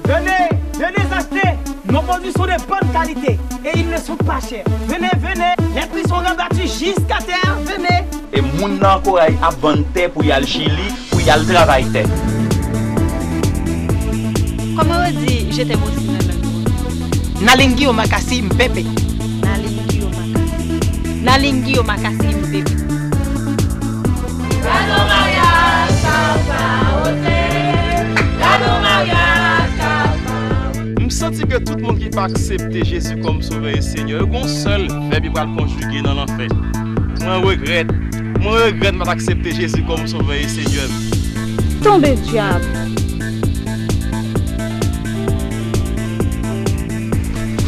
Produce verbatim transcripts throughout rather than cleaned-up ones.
Venez, venez acheter nos produits sont de bonne qualité et ils ne sont pas chers. Venez, venez, les prix sont rabattus jusqu'à terre. Venez. E moun nan Koray ap vann tè pou y al Chili, pou y al travay tè. Kòman yo di je t'aime aussi nan lang Koray? Nalingi yo makasi mpepe. Nalingi yo makasi. Nalingi yo makasi mpepe. Gade yon maryaj sa pa wote. Gade yon maryaj sa pa wote. M santi ke tout moun ki pa aksepte Jezi kòm Sovè e Senyè, yo gon sèl vèb yo pral konjige nan lanfè. Mwen regrèt. Mwen regrèt m pa t aksepte Jezi kòm Sovè e Senyè m. Tonbe dyab!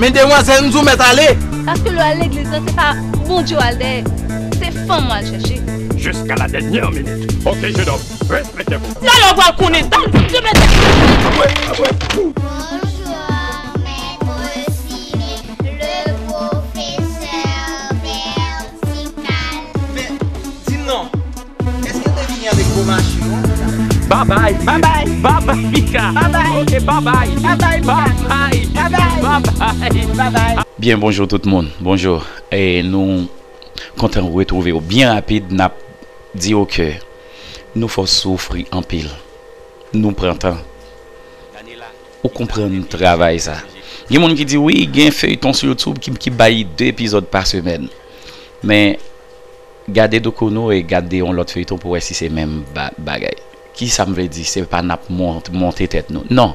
Men demwazèl, m di w mèt ale! Paske lè w al legliz la, se pa Bondye w al dèyè, se fanm w al chèche. Jusqu'à la dernière minute. Ok, jeune homme, respectez-vous. Talè w pral konnen, talè w pral konnen. Bonjour, maître Simé, le professeur vertical. Men, di m non, èske w te vini avèk gwo machin ou? Babay, babay, babay, Mika. Babay. Ok, babay. Babay, Mika. Babay. Babay. Babay. Babay. Byen, bonjou tout moun. Bonjou. E nou kontan retwouve w byen rapid. N ap di w ke nou fè w soufri anpil. Nou pran tan. Ou konprann travay sa. Gen moun ki di, wi, gen feyton sou YouTube ki, ki bay de epizòd pa semèn. Men, gade Doukounou e gade yon lòt feyton pou wè si se menm ba-, bagay. Kisa m vle di? Se pa n ap mont-, monte tèt nou. Non.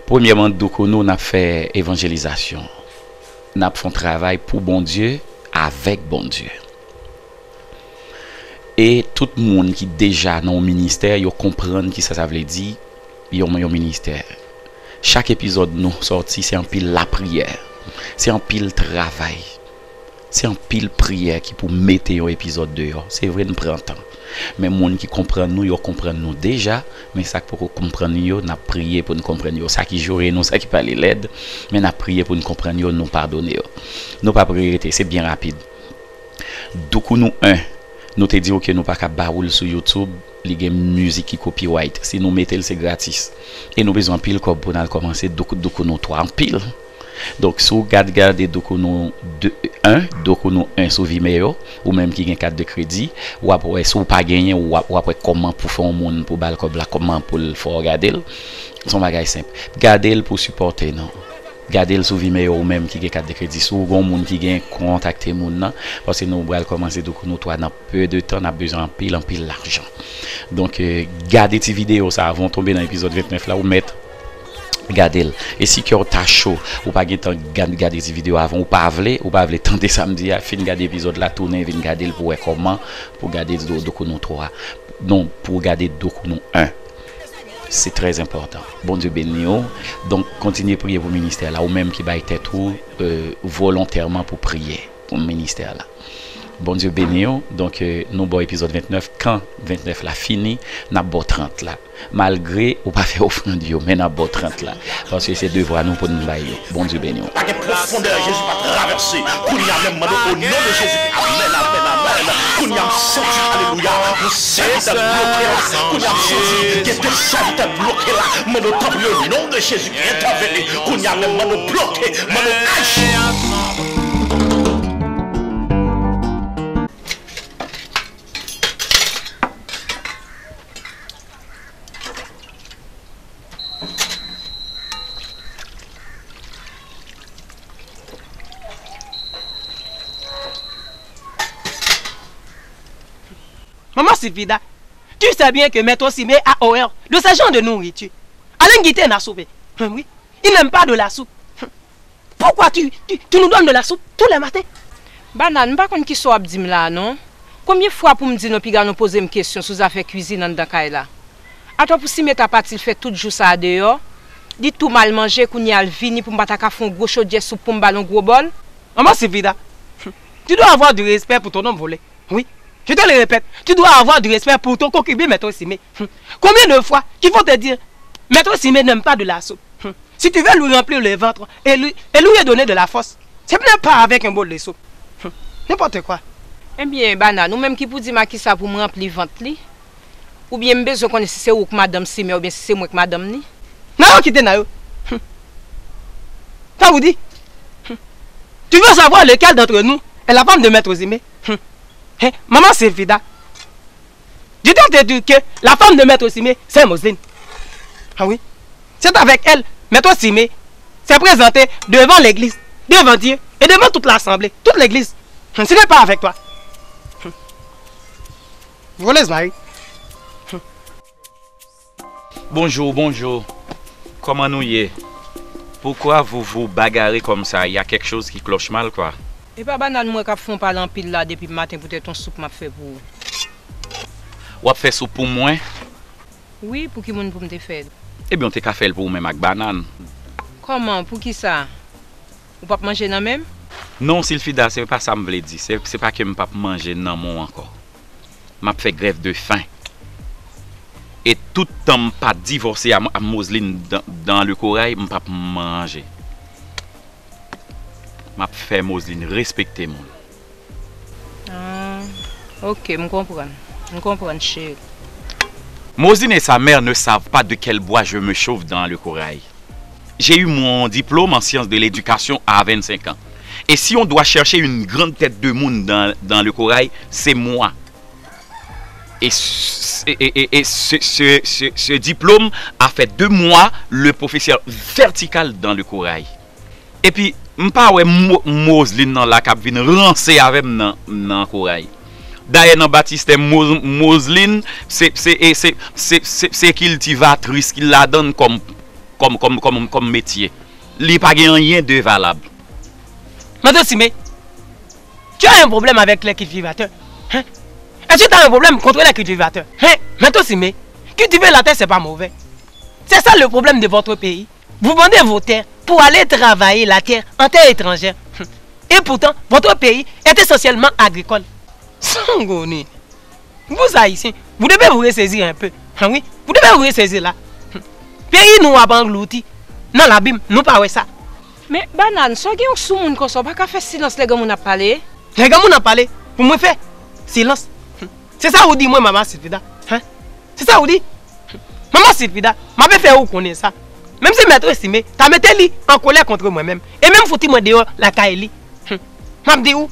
Premyèman, Doukounou, n ap fè evanjelizasyon. N ap fè yon travay pou Bondye, avèk Bondye. E tout moun ki deja nan yon ministè, yo konprann kisa sa vle di, yon, yon ministè. Chak epizòd nou sòti, se anpil lapriyè, se anpil travay, se anpil priyè ki pou mete yon epizòd deyò. Se vre, n pran tan. Men moun ki konprann nou, yo konprann nou deja, men sa k poko konprann yo, n ap priye pou n konprann yo. Sa ki joure nou, sa ki pale lèd, men n ap priye pou n konprann yo, nou padone yo. Nou p ap regrete, se byen rapid. Doukounou en, nou te di w ke nou pa ka ba ou l sou YouTube, li gen mizik ki copyright. Si nou mete l, se gratis. E nou bezwen anpil kòb pou n al kòmanse Douk-, Doukounou twa, anpil. Donk, si w gad, gade Doukounou de, en, Doukounou en sou Vimeo, ou menm ki gen kat de kredi, w ap wè, si w pa genyen, w ap, w ap wè kòman pou fè yon moun pou ba l kòb la, kòman pou l fè w gade l. Se yon bagay senp. Gade l pou sipòte nou. Gade l sou Vimeo ou menm ki gen kat de kredi. Si w gon moun ki gen, kontakte moun nan, paske nou pral kòmanse Doukounou twa nan peu de tan, n ap bezwen anpil, anpil lajan. Donk, eh, gade ti videyo sa avan w tonbe nan epizòd vennèf la, ou mèt gade l. E si kè w ta cho, ou pa gen tan gad-, gade ti videyo avan, ou pa vle, ou pa vle tande sa m di a, fin gade epizòd la, tounen vin gade l pou w wè kòman pou gade Do-, Doukounou twa. Non, pou w gade Doukounou en. Se trè enpòtan. Bondye beni w. Donk, kontinye priye pou ministè la. Ou menm ki bay tèt ou, euh, volontèman pou priye pou ministè la. Bondye beni w. Donk, euh, nou ba w epizòd vennèf. Kan vennèf la fini, n ap ba w trant la. Malgre ou pa fè ofrann yo, men n ap ba w trant la. Paske se devwa nou pou n bay yo. Bondye beni w. Pa gen pwofondè Jezi pa travèse. Kounye a menm, mande o non de Jezi. Amèn, amèn, amèn. Kounye a m santi, alelouya, yon sèvitè bloke la. Kounye a m santi gen de sèvitè bloke la. Mande w tanpri o non de Jezi entèveni. Kounye a menm, mande w bloke, mande w aji. Maman Sylvida, tu sais bien que Maître Simé a horreur de ce genre de nourriture. Alain Guité n'a soupe. Hum, oui. Il n'aime pas de la soupe. Hum. Pourquoi tu, tu, tu nous donnes de la soupe tous les matins? Banane, m pa konn kisa w ap di m la a non. Konbyen fwa pou m di nou piga nou poze m kesyon sou zafè kwizin anndan kay la? Atò pou Simé ta pati l fè tout jou sa a deyò, li tou mal manje, kounye a l vini pou m pa ta ka fè yon gwo chodyè soup pou m ba l yon gwo bòl? Maman Sylvida, tu dois avoir du respect pour ton homme volé. Oui, je te le répète, tu dois avoir du respect pour ton concubin, Maître Simé. Combien de fois il faut te dire, Maître Simé n'aime pas de la soupe. Si tu veux lui remplir le ventre et lui, et lui donner de la force, ce n'est pas avec un bol de soupe. N'importe quoi. Ebyen, Banane, ou menm ki pou di m a kisa pou m ranpli vant li. Oubyen m bezwen konnen si se ou k madanm Sime oubyen si se mwen k madanm ni? Nan yo kite nan yo. Hum. Sa ou di? Hum. Tu veux savoir lequel d'entre nous est la femme de Maître Sime? Hum. Hein, maman Silfida. Je t'ai entendu que la femme de Maître Sime, c'est Moseline. Ah oui. C'est avec elle, Maître Sime s'est présenté devant l'église, devant Dieu et devant toute l'assemblée, toute l'église. Ce n'est pas avec toi. Volez mari. Bonjou, bonjou. Kòman nou ye? Poukwa vou vou bagare kòmsa? Y a kèk choz ki klòch mal, kwa. E pa banann mwen k ap fè w pale anpil la depi maten poutèt yon soup m ap fè pou ou. W ap fè soup pou mwen? Wi, pou ki moun pou m te fè l? Ebyen, w te ka fè l pou ou menm ak banann. Kòman? Poukisa? Ou p ap manje nan men m? Non, Silfida, se pa sa m vle di. Se, se pa ke m p ap manje nan men w ankò. M ap fè grèv de fen. E tout tan m pa divòse a, a Moseline dan, dan le koray, m p ap manje. M ap fè Moseline respekte moun. Ah, ok, m konprann. M konprann, cheri. Moseline et sa mère ne savent pas de quel bois je me chauffe dans le corail. J'ai eu mon diplôme en sciences de l'éducation à vingt-cinq ans. Et si on doit chercher une grande tête de moun dans, dans le corail, c'est moi. Et, ce- et- et- et ce, ce- ce- ce diplôme a fait de moi le professeur vertical dans le corail. Epi, m pa wè Mo- Moseline nan la k ap vin ranse avè m nan, nan koray. Dayè nan batistè Mo- Moseline, se, se, e se, se, se, se kiltivatris ki ladann kòm, kòm, kòm, kòm, kòm metye. Li pa gen anyen de valab. Maître Simé, tu as un problème avec les cultivateurs, hein? Est-ce que tu as un problème contre les cultivateurs, hein? Maître Simé, cultiver la terre, c'est pas mauvais. C'est ça le problème de votre pays. Vous vendez vos terres pour aller travailler la terre en terre étrangère. Et pourtant, votre pays est essentiellement agricole. Sangoni. Vous Haïtiens, vous devez vous ressaisir un peu. Ah oui, vous devez vous ressaisir là. Peyi nou ap anglouti nan labim, nou pa wè sa. Men Banann, sa w gen yon soumoun konsa, w pa ka fè silans lè granmoun ap pale? Lè granmoun ap pale, pou mwen fè silans. Se sa ou di mwen, Mama Silfida? Hen? Se sa ou di? Mama Silfida, m ape fè ou konnen sa. Menm si Mèt Estimé ta mete li an kolè kont mwen menm, e menm fouti mwen deyò lakay li, m ap di ou,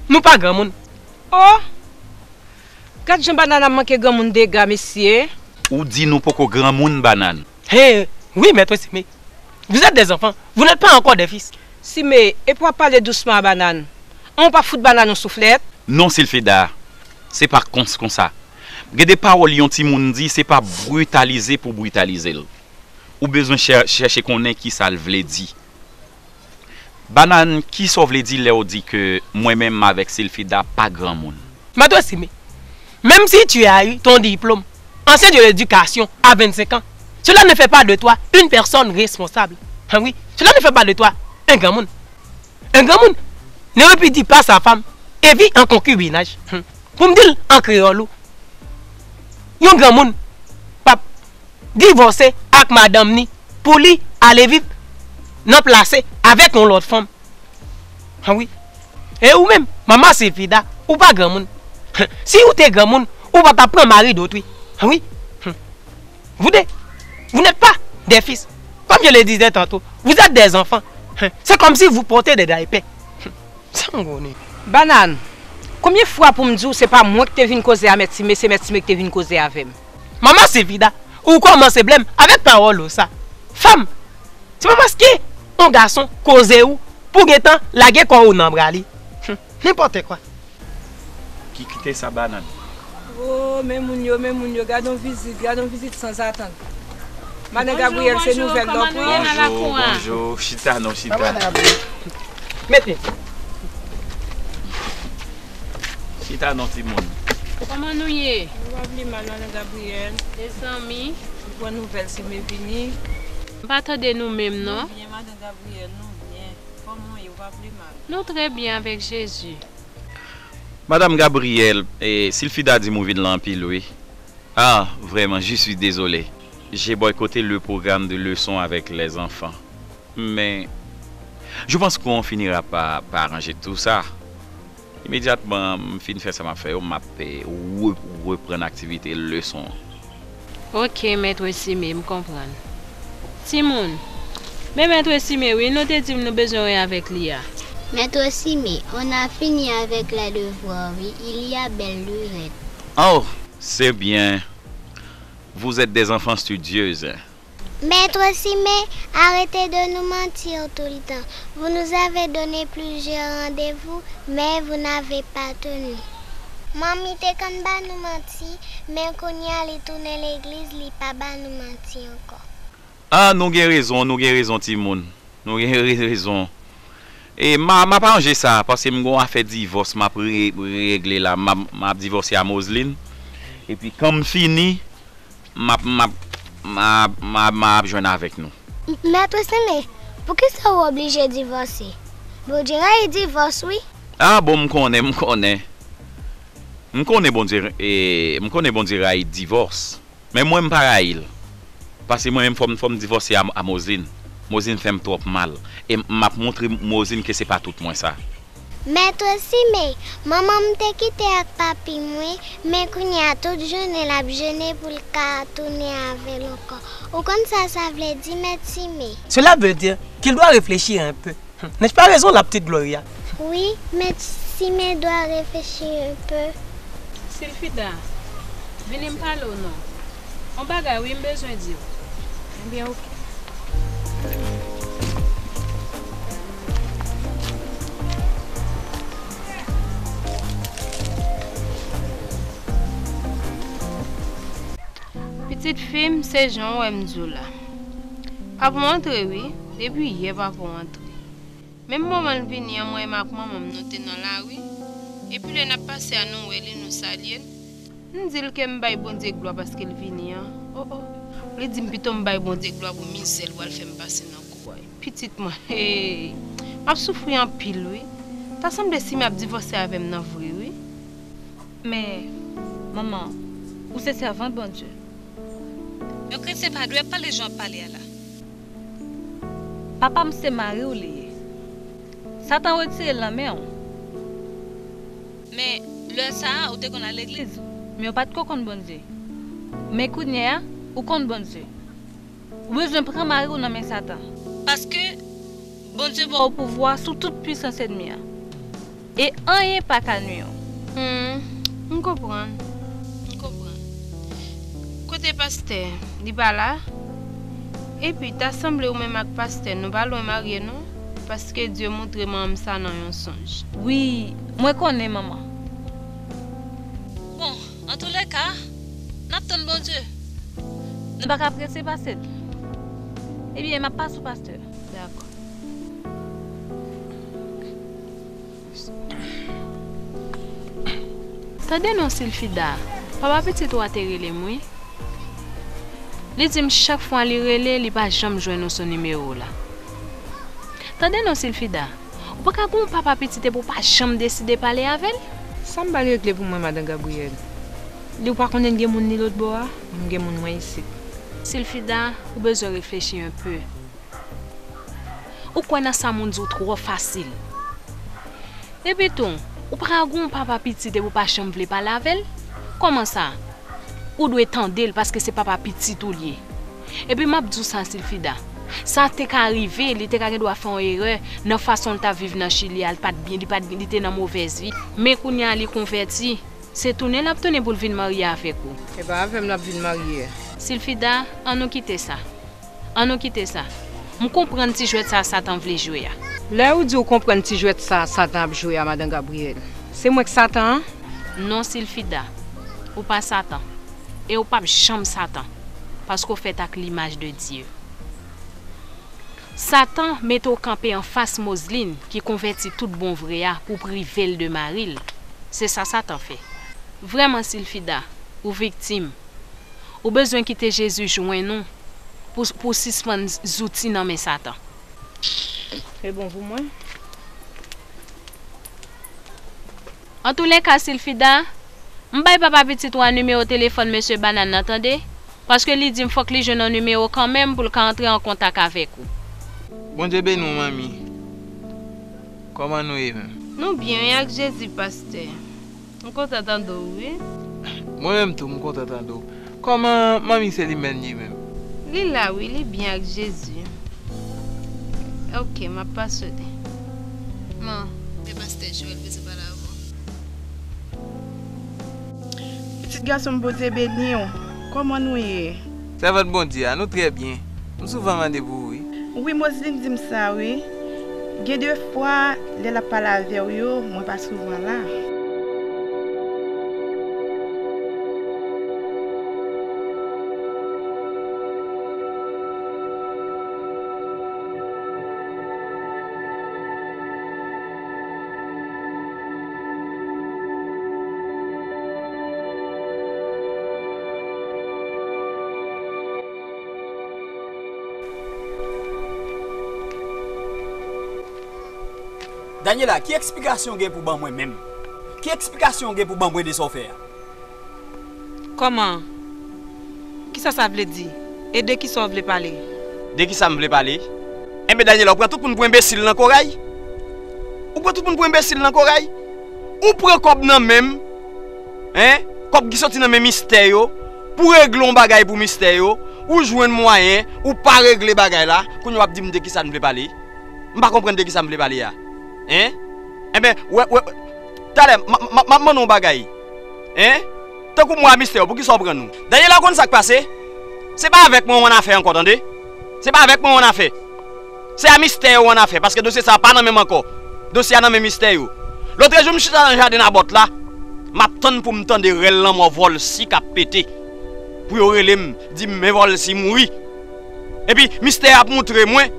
nou pa granmoun. Oh! Gad jan Banann ap manke granmoun dega, mesye. Ou di nou poko granmoun, Banann? Hen, wi, Mèt Estimé. Vous êtes des enfants, vous n'êtes pas encore des fils. Simé, epi w ap pale dousman a Banann. An w pa fout Banann yon souflèt? Non, Silfida, se pa kons konsa. Gen de pawòl yon timoun di, se pa britalize pou britalize l. Ou bezwen chè- chèche konnen kisa l vle di. Banann, kisa w vle di lè w di ke mwen menm avèk Silfida pa granmoun? Mèt Estimé, même si tu as eu ton diplôme, enseignant de l'éducation à vingt-cinq ans, cela ne fait pas de toi une personne responsable. Ah oui, cela ne fait pas de toi un granmoun. Un granmoun ne répudie pas sa femme et vit en concubinage. Pou m di l an kreyòl ou, yon granmoun p ap divòse ak madanm ni pou li ale viv nan plase avèk yon lòt fanm. Ah wi. E ou menm, Mama Silfida, ou pa granmoun. Si ou te granmoun, ou pa t ap pran mari dòt wi. Ah wi. Vous deux, vous n'êtes pas des fils. Comme je le disais tantôt, vous êtes des enfants. C'est comme si vous portez des diapers. Sangoni. Banann, konbyen fwa pou m di w se pa mwen k te vin koze a Mèt Simé, se Mèt Simé k te vin koze avè m? Mama Silfida, ou kòmanse blè m avèk pawòl ou sa. Fanm, se pa paske yon gason koze ou pou w gentan lage kò ou nan bra li. Nenpòt kwa. Ki kite sa Banann? Oh, men moun yo, men moun yo, gad yon vizit, gad yon vizit sanzatann. Madan Gabriyèl, se nouvèl la w pran? Bonjou, bonjou. Chita non, chita. Mete. Chita non, timoun. Kòman nou ye? Nou pa pi mal, Madan Gabriyèl. Mezanmi. Nou pran nouvèl Simé vini. M pa tande nou menm, non. Nou byen, Madan Gabriyèl, nou byen. Kòman w ye? Ou pa pi mal? Nou trè byen avèk Jezi. Madan Gabriyèl, e, Silfida di m ou vin la anpil, wi. Ah, vraiment, je suis désolé. J'ai boycotté le programme de leçon avec les enfants. Mais, je pense qu'on finira par, par arranger tout ça. Imedyatman m fin fè sa m ap fè yo, m ap, eh, re-, reprann aktivite leson an. Ok, Mèt Sime, m konprann. Timoun, men Mèt Sime, wi, nou te di m nou bezwen wè avèk li a. Maître Simé, on a fini avec les devoirs, oui, il y a belle lurette. Oh, c'est bien. Vous êtes des enfants studieux. Maître Simé, arrêtez de nous mentir tout le temps. Vous nous avez donné plusieurs rendez-vous, mais vous n'avez pas tenu. Manmi te konn ba nou manti, men kounye a li tounen legliz, li pa ba nou manti ankò. Ah, nou gen rezon, nou gen rezon, timoun. Nou gen re-, rezon. E m a, m ap anje sa, paske m gon afè divòs m ap re-, regle la. M ap, m ap divòse a Moseline. Epi, kan m fini, m ap, m ap, m ap, m ap, m ap jwenn avèk nou. M-, Mèt Sime, poukisa w oblije divòse? Bondye rayi divòs, wi. Ah, bon, m konnen, m konnen. M konnen Bondye, e, m konnen Bondye rayi divòs. Men mwen, m pa rayi l. Paske mwen menm, fò m, fò m divòse a, a Moseline. Moseline fè m twòp mal. E m, m ap montre Moseline ke se pa tout mwen sa. Mèt Sime, manman m te kite ak papi m, wi, men kounye a tout jounen l ap jene pou l ka tounen avè l ankò. Ou konn sa sa vle di, Mèt Sime? Cela veut dire qu'il doit réfléchir un peu. N'est-ce pas raison, la petite Gloria? Wi, Mèt Sime dwa reflechi un peu. Silfida, vini m pale w non. On bagay wi m bezwen di w. Ebyen, oke. Pitit fi m, se jan w wè m di w la. Papa w antre wi, depi yè papa w antre. Menm moman l vini an, mwen menm ak manman m nou te nan lari. Epi lè n ap pase a, nou wè li, nou salye l. M di l ke m bay Bondye glwa paske l vini an. O, o. Li di m pito m bay Bondye glwa pou mizè l pral fè m pase nan kou a. Pitit mwen, hey, m ap soufri anpil wi. Ta sanble Sime ap divòse avè m nan vre wi. Men, manman, ou se sèvant Bondye. Yon kretyen pa dwe ap pale jan w ap pale a la. Papa m se mari w li ye. Satan retire l nan men w. Men, lè sa a, ou te konn al legliz, men w pa t ko konn Bondye. Men kounye a, ou konn Bondye. Ou bezwen pran mari w nan men Satan. Paske Bondye ba w pouvwa sou tout pwisans ènmi an. E anyen pa ka nwi w. Hmm, m konprann. M konprann. Kote pastè? Li pa la? Epi, ta sanble ou menm ak pastè, nou pa lwen marye non, paske Dye montre manman m sa nan yon sonj. Wi, mwen konnen, manman. Bon, antoulèka, n ap tann Bondye. Nou pa ka prese pase l. Ebyen, m ap pase w pastè. Dakò. Tande non Silfida, papa pitit ou a te rele m wi. Li di m chak fwa li rele, li pa janm jwenn ou sou nimewo w la. Tande non Silfida, ou pa ka gen yon papa pitit epi w pa janm deside pale avè l? Sa m pral regle pou mwen, madan Gabriyèl? Li ou pa konnen l gen moun li lòtbò a? M gen moun mwen isit. Silfida, ou bezwen reflechi enpe. Ou kwè nan sa moun di w twò fasil. Epi tou, ou pa ka gen yon papa pitit epi w pa janm vle pale avè l? Kòman sa? Ou dwe tande l paske se papa pitit ou l ye. Epi m ap di w sa Silfida, sa te ka rive, li te ka gen dwa fè yon erè nan fason l t ap viv nan Chili a, li pa t byen, li pa t, li te nan movèz vi. Men kounye a li konvèti, se tounen l ap tounen pou l vin marye avèk ou. E pa avè m l ap vin marye. Silfida, ann nou kite sa. Ann nou kite sa. M konprann ti jwèt sa Satan vle jwe a. Lè ou di ou konprann ti jwèt sa Satan ap jwe a, madan Gabriyèl, se mwen k Satan an? Non Silfida, ou pa Satan. E ou p ap janm Satan, paske w fèt ak limaj de Dye. Satan mete w kanpe anfas Moseline ki konvèti tout bon vre a pou prive l de mari l. Se sa Satan fè. Vrèman Silfida, ou viktim. Ou bezwen kite Jezi jwenn ou pou, pou w sispann zouti nan men Satan. Se bon pou mwen. Antouleka Silfida, m bay papa pitit ou a nimewo telefòn mesye Bannann nan tande, paske li di m fòk li jwenn yon nimewo kanmenm pou l ka antre an kontak avèk ou. Bondye beni w manmi. Kòman nou ye menm? Nou byen wi ak Jezi, pastè. M kontan tande w wi. Mwen menm tou, m kontan tande w. Kòman manmi Selimèn ye menm? Li la wi, li byen ak Jezi. Ok, m ap pase li. Bon, se pastè Joel bezwen pale avè w. Pitit gason m, Bondye beni w. Kòman nou ye? Sèvant Bondye a, nou trè byen. M souvan mande pou ou wi. Wi, Moseline di m sa wi. Gen de fwa, lè l ap pale avè w yo, mwen pa souvan la. Daniela, ki eksplikasyon w gen pou ban mwen menm? Ki eksplikasyon w gen pou ban mwen de sa w fè a? Kòman? Kisa sa vle di? E de kisa w vle pale? De kisa m vle pale? Enben, Daniela, ou pran tout moun pou enbesil nan koray? Ou pran tout moun pou enbesil nan koray? Ou pran kòb nan men m, en? Kòb ki soti nan men mistè yo, pou regle yon bagay pou mistè yo, ou jwenn mwayen, ou pa regle bagay la, kounye a w ap di m de kisa n vle pale? M pa konprann de kisa m vle pale a. En? Enben, wè, wè, talè, m, m, m ap mande w yon bagay. En? Tankou mwa mistè yo, poukisa w pran nou? Daniela, ou konn sa k pase? Se pa avèk mwen w annafè ankò, tande? Se pa avèk mwen w annafè. Se a mistè yo w annafè, paske dosye sa a pa nan men m ankò. Dosye a nan men mistè yo. Lòtrejou, m chita nan jaden Nabòt la, m ap tann pou m tande rèl lanmò Vòlsi k ap pete. Pou yo rele m, di m, men Vòlsi mouri. Epi, mistè a ap moutre mwen,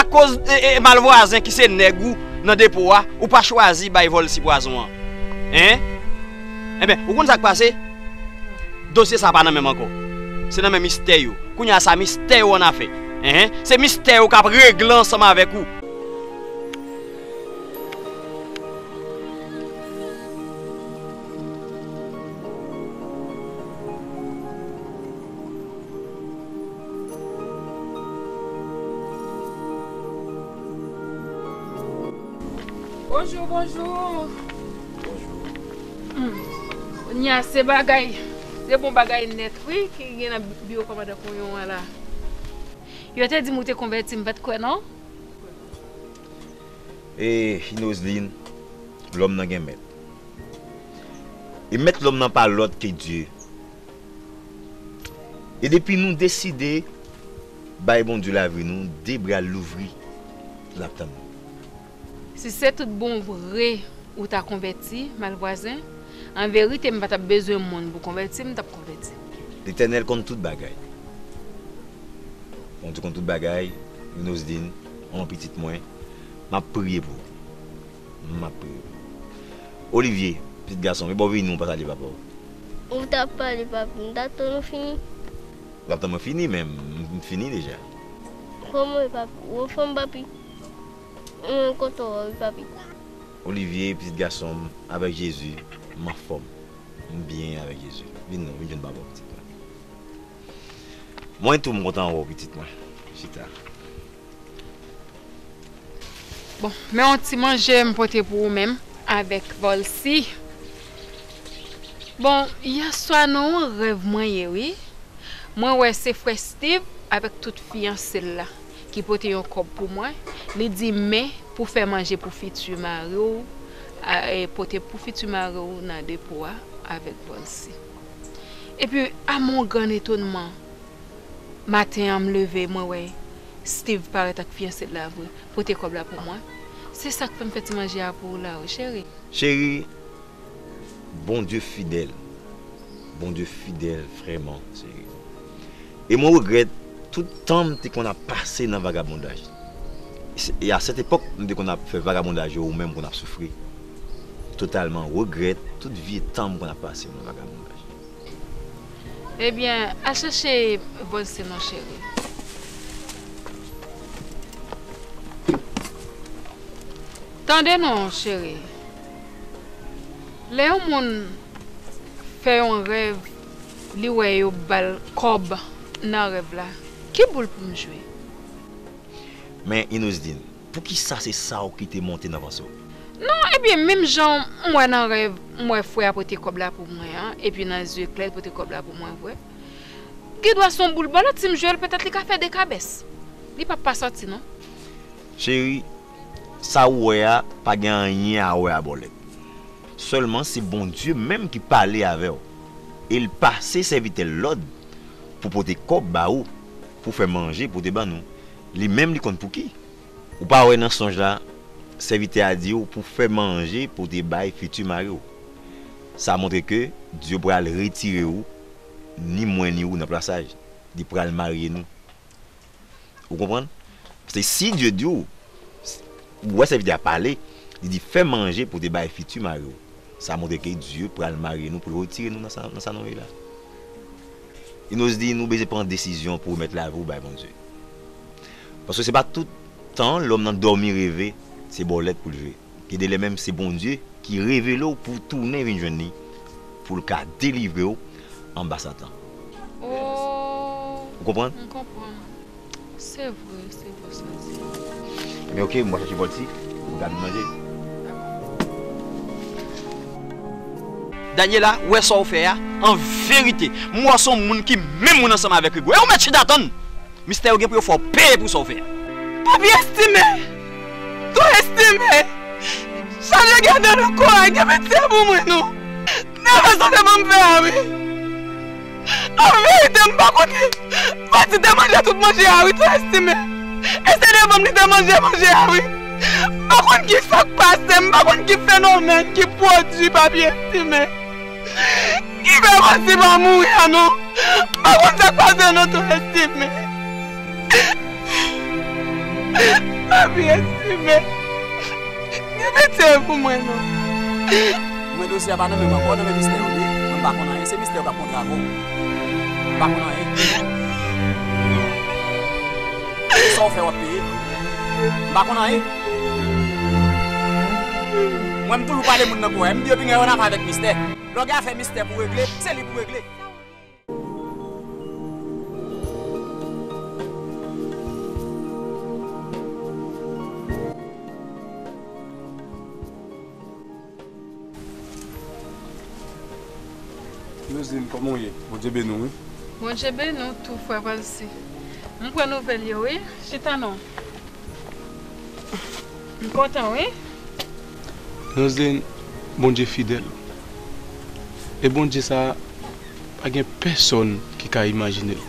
akoz, e, e, Malvwazen ki se nèg ou nan depo a, ou pa chwazi bay Vòlsi pwazon an. En? Enben, ou konn sa k pase? Dosye sa pa nan men m ankò. Se nan men mistè yo. Kounye a sa mistè yo annafè. Enhen. Se mistè yo k ap regle ansanm avèk ou. Bonjou, bonjou. Bonjou. Hmm. Kounye a se bagay, se bon bagay nèt wi ki gen nan biwo kòmandan Konyon an la. Yo te di m ou te konvèti, m pa t kwè non. E Inoseline, lòm nan gen mèt. E mèt lòm nan pa lòt ke Dye. E depi nou deside bay Bondye lavi nou, de bra l louvri, l ap tann nou. Si se tout bon vre ou ta konvèti, Malvwazen, an verite m pa t ap bezwen moun pou konvèti m, m t ap konvèti. Letènèl konn tout bagay. Bondye konn tout bagay. Inoseline, yon pitit mwen, m ap priye pou ou. M ap priye pou ou. Olivier, pitit gason m, e bò vini, ou pa salye papa w. Ou t ap pale, papi, m t ap tann ou fini. Ou t ap tann mwen fini, men m, m fini deja. Kòman w ye, papi? Ou anfòm, papi? Mwen kontan wè w wi, papi. Olivier, pitit gason m, avèk Jezi, m anfòm. M byen avèk Jezi. Vin non, vin jwenn papa w, pitit mwen. Mwen tou, m kontan wè w, pitit mwen. Chita. Bon, men yon ti manje m pote pou ou menm avèk Vòlsi. Bon, yèswa nan yon rèv mwen ye wi. Mwen wè se frè Steve avèk tout fiyanse l la ki pote yon kòb pou mwen. Li di men pou fè manje pou fiti mari w, a, e, pote pou fiti mari w nan depo a avèk Vòlsi. Epi, a mon gran etonman, maten an m leve, mwen wè Steve parèt ak fiyanse l la vre, pote kòb la pou mwen. Se sa k fè m fè ti manje a pou ou la wi, cheri. Cheri, Bondye fidèl. Bondye fidèl vrèman, cheri. E mwen regrèt tout tan m te konn ap pase nan vagabondaj. E a sèt epòk, m te konn ap fè vagabondaj yo, ou menm konn ap soufri. Totalman regrèt tout vye tan m konn ap pase nan vagabondaj. Ebyen, al chèche Vòlsi non, cheri. Tande non, cheri. Lè yon moun fè yon rèv, li wè yo ba l kòb nan rèv la, ki boul pou m jwe? Men, Inoseline, poukisa se sa w ki te monte nan panse w? Non, ebyen, menm jan m wè nan rèv, m wè frè a pote kòb la pou mwen an, epi nan zye klè, l pote kòb la pou mwen vre. Gen dwa se yon boul bòlèt, si m jwe l, petèt li ka fè de kabès. Li p ap pa sòti, non. Cheri, sa ou wè a, pa gen anyen a wè a bòlèt. Sèlman, se Bondye menm ki pale avè w. E l pase sèvitè l lòd pou pote kòb ba ou, pou fè manje pote ban nou. Li menm, li konn pou ki. Ou pa wè nan sonj la, sèvitè a di w pou fè manje pou te bay fiti mari w. Sa montre ke Dye pral retire w, ni mwen ni ou nan plasaj. Li pral marye nou. Ou konprann? Paske si Dye di w, ou wè sèvitè a pale, li di fè manje pou te bay fiti mari w. Sa montre ke Dye pral marye nou pou l retire nou nan sa, nan sa nou ye la. Inez di nou bezwen pran desizyon pou remèt lavi w bay Bondye. Paske se pa tout tan lòm nan dòmi reve, se bòlèt pou l jwe. Gen de lè menm se Bondye ki revele w pou w tounen vin jwenn li, pou l ka delivre w anba Satan. Oh, ou konprann? M konprann. Se vre, se vre sa w di. Ebyen, oke, m pral chache Volcy, m ka vin manje. Daniela, wè sa w fè a, an verite, m wè w se yon moun ki menm moun ansanm avèk Rigo. E ou mèt chita tann! Mistè, yo gen pou yo fè w peye pou sa w fè a. Papi Estime! Tou Estime! Chanje gade nan kò a, gen pitye pou mwen non! Nan rezon de ban m fè a wi! An verite, m pa konn ki pati te manje tout manje a wi, tou Estime! E se devan m li te manje manje a wi! M pa konn ki sa k pase, m pa konn ki fenomèn ki pwodui, Papi Estime! Ki fè Volcy pa mouri a non? M pa konn sa k pase non, tou Estime. Papi Estime. Gen pitye pou mwen non. Mwen dosye a pa nan men m ankò, nan men Mistè yo li ye. Mwen m pa konn anyen, se Mistè yo k ap kontre avè w. M pa konn anyen. Sa w fè w ap peye. M pa konn anyen. Mwen m toujou pale moun nan kò a, m di yo vin gen yon afè avèk Mistè. Lè w gen afè Mistè pou regle, se li pou regle. Lozin, kòman w ye? Bondye beni w wi. Bondye beni w tou, frè Volcy. M pran nouvèl yo wi. Chita non. M kontan wi. Lozin, Bondye fidèl. E Bondye sa, pa gen pèsonn ki ka imajine l.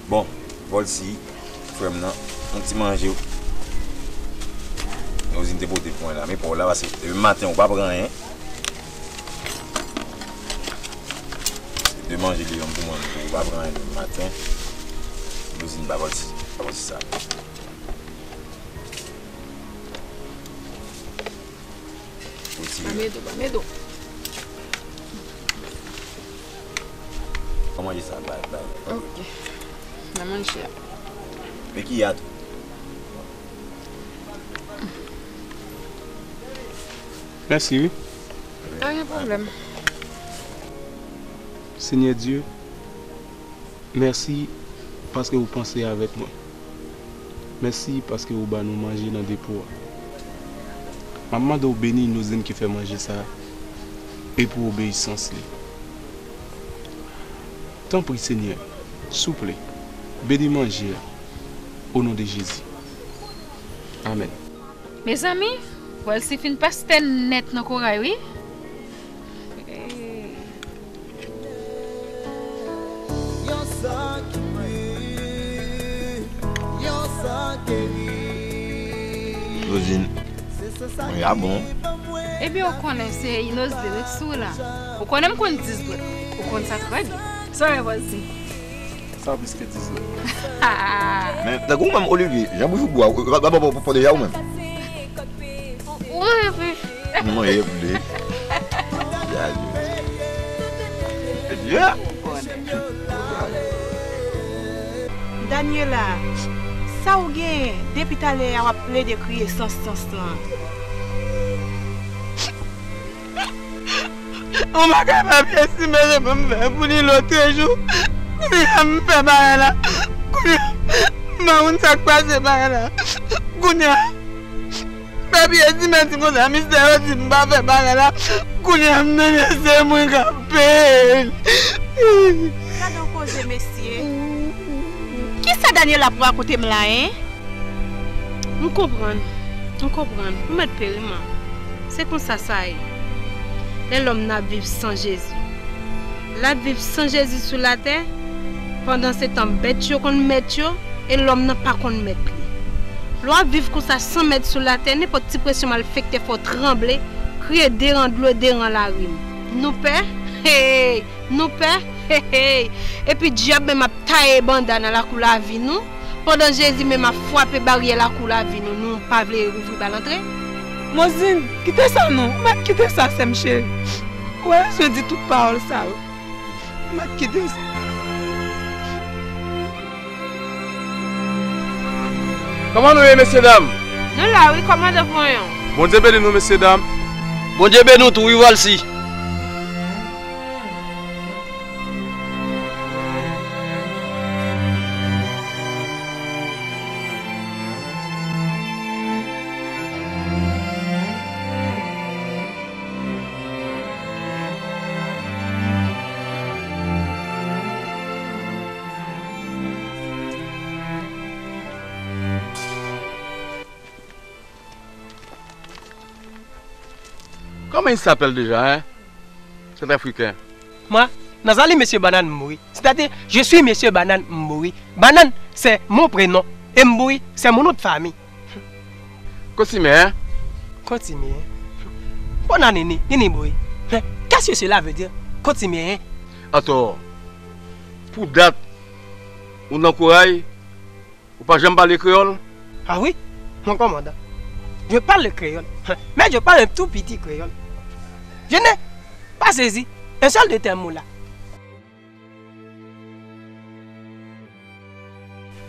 Bon, Volcy, frè m nan, yon ti manje Lozin te pote pou mwen la. Men pa w la, paske depi maten ou pa pran anyen. Se de manje li ban m pou mwen, ou pa pran anyen depi maten. Lozin ba Volcy, ba Volcy sa. Osi. Ba m ede w, ba m ede w. An manje sa, bay, bay. Ok. Nan manje a. Men ki a tou. Mèsi, wi. Pa gen pwoblèm. Senyè Dye, mèsi paske ou panse avèk mwen. Mèsi paske ou ba nou manje nan depo a. M ap mande w beni Inozin ki fè manje sa a e pou obeyisans li. Tanpri, Senyè, souple, beni manje a, o non de Jezi. Amèn. Mezanmi, Volcy fin pastè nèt nan koray wi. Lozin, mwen a bon. Ebyen, ou konnen se Inozin wi k sou la. Ou konnen m konn dis dwèt. Ou konn sa trè byen. Sa w wè, Volcy? Sa plis ke dis dwèt. Men, tankou ou menm, Olivier, jan bouch ou gwo a, ou pa, pa, pa, pa, pa deja ou menm. Ou, ou, ou, ou. Mwen ye pli. Ya, ye. Ya. Daniela, sa w genyen? Depi talè a w ap plede kriye sans, sans lan. Yon bagay pa byen si mezanmi m fè pou li lòtrejou. Kounye a m fè bagay la. Kounye a m pa konn sa k pase bagay la. Kounye a. Epi yo di mèsi konsa, mistè yo di m pa fè bagay la. Kounye a m tande se mwen k ap peye l. Gade yon koze, mesye. Kisa Daniel ap rakonte m la, en? M konprann. M konprann. Ou mèt peri m an. Se konsa sa ye. Lè lòm nan ap viv san Jezi. L ap viv san Jezi sou latè, pandansetan bèt yo konn mèt yo, e lòm nan pa konn mèt li. Lè w ap viv konsa san mèt sou latè, nenpòt ti presyon malfektè fè w tranble, kriye de ran dlo, de ran larim. Nou pè? Hey! Nou pè? Hey, hey! Epi dyab menm ap taye banda nan lakou lavi nou, pandan Jezi menm ap frape baryè lakou lavi nou, nou pa vle ouvri bal antre? Mozin, kite sa non, ou mèt kite sa, sè m cheri. Ou pa bezwen di tout pawòl sa yo. Ou mèt kite sa. Kòman nou ye, mesye dam? Nou la wi, kòmandan Voyon. Bondye beni nou, mesye dam. Bondye beni w tou, wi, Valsi. Comment il s'appelle déjà, hein? Cet Africain. Moi, Nazali Monsieur Banane Mori. C'est-à-dire, je suis Monsieur Banane Mori. Banane, c'est mon prénom. Et Mori, c'est mon nom de famille. Kotimè, hein? Kotimè, hein? Bonne année, Nini Mori. Hein? Qu'est-ce que cela veut dire? Kotimè, hein? Atò, pou dat, ou nan Koray, ou pa janm pale kreyòl? Ah oui, mon commandant. Je parle le créole, mais je parle un tout petit créole. Je n'ai pas saisi un seul de tes mots là.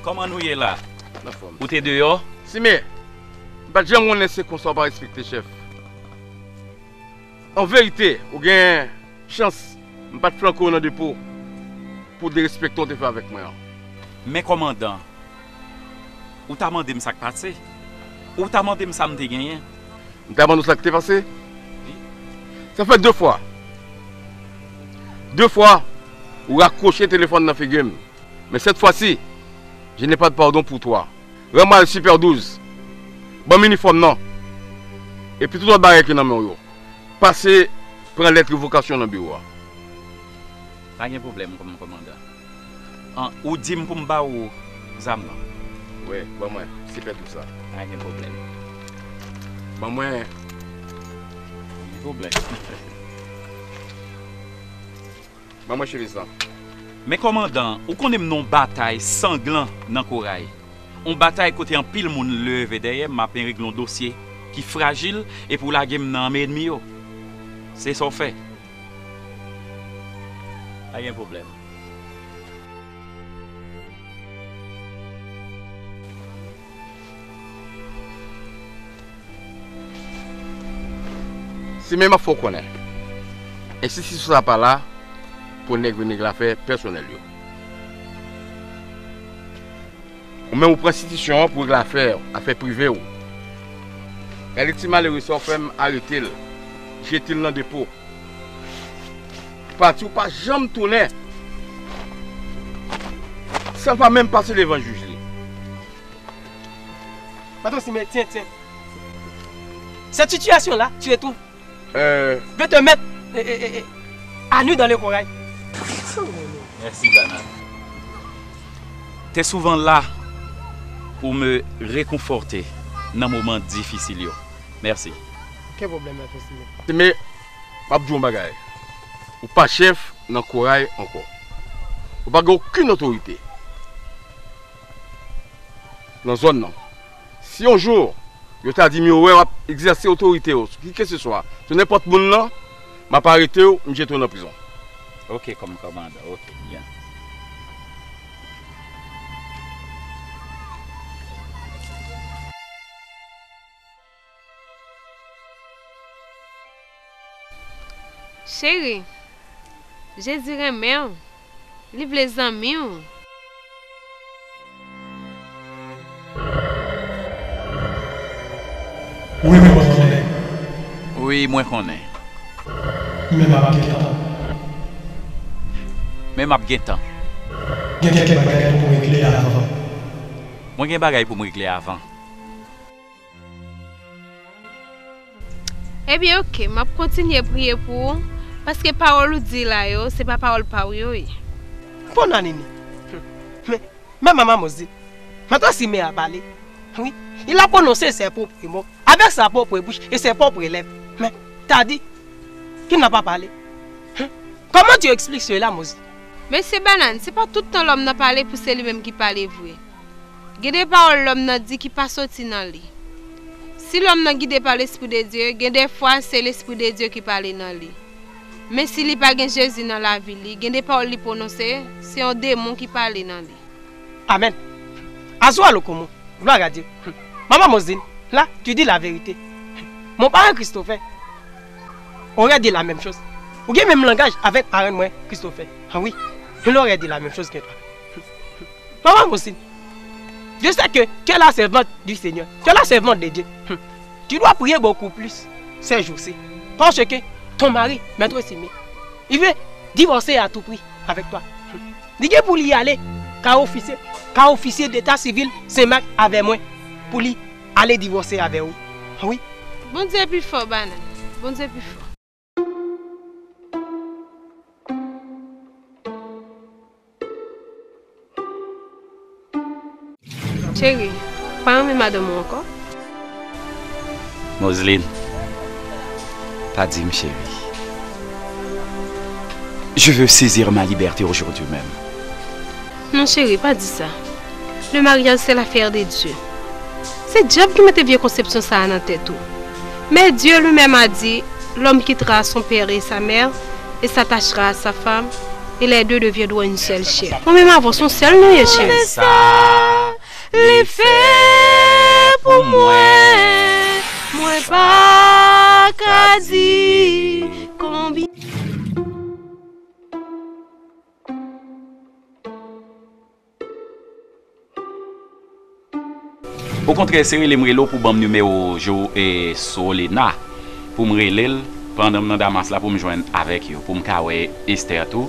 Kòman nou ye la? Ou te deyò? Sime, m pa t janm konnen se konsa w pa respekte chèf. An verite, ou gen chans, m pa t flanke w nan depo pou derespekte w te fè avèk mwen an. Men kòmandan, ou ta mande m sa k pase. Ou ta mande m sa m te genyen. M ta mande w sa k te pase? Wi. Sa fè de fwa. De fwa, ou rakwoche telefòn nan figi m. Men sèt fwa si, je n'ai pas de pardon pour toi. Rann mwen al Super douz. Ban m inifòm nan. Epi tout lòt bagay ki nan men w yo. Pase pran lèt revokasyon nan biwo a. Pa gen pwoblèm, kòm kòmandan. An, ou di m pou m ba ou zam nan? Wi, ban mwen Super douz la. Pa gen pwoblèm. Ban mwen. Pa gen pwoblèm. Ban mwen chemiz lan. Men kòmandan, ou konnen m nan yon batay sanglan nan Koray. Yon batay kote anpil moun leve dèyè m, m ap regle yon dosye ki frajil, epi w lage m nan men ènmi yo. Se sa w fè. Pa gen pwoblèm. Si menm ap fè w konnen, enstitisyon sa pa la pou nèg vin regle afè pèsonèl yo. Ou menm ou pran enstitisyon an pou regle afè w, afè prive w. Gade ti malere sa w fè m arete l, jete l nan depo. Pati ou pa janm tounen. Sa l pa menm pase devan jij li. Patwon Sime, tyen, tyen. Cette situation-là, tu es tout. Euh, Je te mets, eh, eh, eh, eh, à nu dans le corail. Mèsi, Bana. T'es souvent là pour me réconforter nan moman difisil yo. Mèsi. Quel problème, Patwon Sime? Sime, m ap di w yon bagay. Ou pa chèf nan Koray ankò. Ou pa gen okenn otorite nan zòn nan. Si yon jou, yo ta di m yo wè w ap egzèse otorite w sou kikeseswa, sou nenpòt moun nan, m ap arete w, m jete w nan prizon. Ok, kòm kòmandan, ok, byen. Cheri, Jezi renmen w. Li vle zanmi w. Wi, E mwen konnen. Men m ap gentan. Men m ap gentan. Gen kèk bagay pou m regle avan. Mwen gen bagay pou m regle avan. Ebyen, oke, m ap kontinye priye pou ou, paske pawòl ou di la yo, se pa pawòl pa ou yo ye. Bon, Nanini. Men, men manman Mozin. Mwen ta si men a pale. Wi, il a prononcé ses propres mots, avec sa propre bouche et ses propres lèvres. Men, ta di, ki n'a pas parlé. Comment tu expliques cela, Mozin? Mesye Banane, se pa tout tan lòm nan pale pou se li menm ki pale vre. Gen de pawòl lòm nan di ki pa soti nan li. Si lòm nan gide pa Lespri de Dye, gen de fwa se Lespri de Dye ki pale nan li. Men si li pa gen Jezi nan lavi li, gen de pawòl li pwononse, se yon demon ki pale nan li. Amen. Azwa lo komo. Gloire à Dieu. Maman Mozin, là, tu dis la vérité. Mon parent Christopher aurait dit la même chose. Ou gen menm langaj avèk paran mwen, Christopher. Ah oui, il aurait dit la même chose que toi. Maman Mozin, je sais que tu es la servante du Seigneur. Tu es la servante de Dieu. Tu dois prier beaucoup plus ces jours-ci. Parce que ton mari, Maître Simé, il veut divorcer à tout prix avec toi. Li gen pou li ale ka ofisye, ka ofisye deta sivil Senmak avè mwen pou li ale divòse avè ou. Wi. Bondye pi fò, Banane. Bondye pi fò. Cheri, ou pa renmen madanm ou ankò? Moseline, pa di m cheri. Je veux saisir ma liberté aujourd'hui même. Non, cheri, pa di sa. Le mariage, c'est l'affaire de Dieu. Se dyab ki mete vye konsepsyon sa a nan tèt ou. Mais Dieu lui-même a dit, l'homme quittera son père et sa mère et s'attachera à sa femme, et les deux deviendront une seule chair. Mwen menm avè w se yon sèl nou ye, cheri. Sa li fè pou mwen, mwen pa ka di konbyen. Okontrè, se rele m rele w pou ban m nimewo Jo, e, Solena, pou m rele l pandan m nan Damas la, pou m jwenn avèk yo, pou m ka wè Esther tou.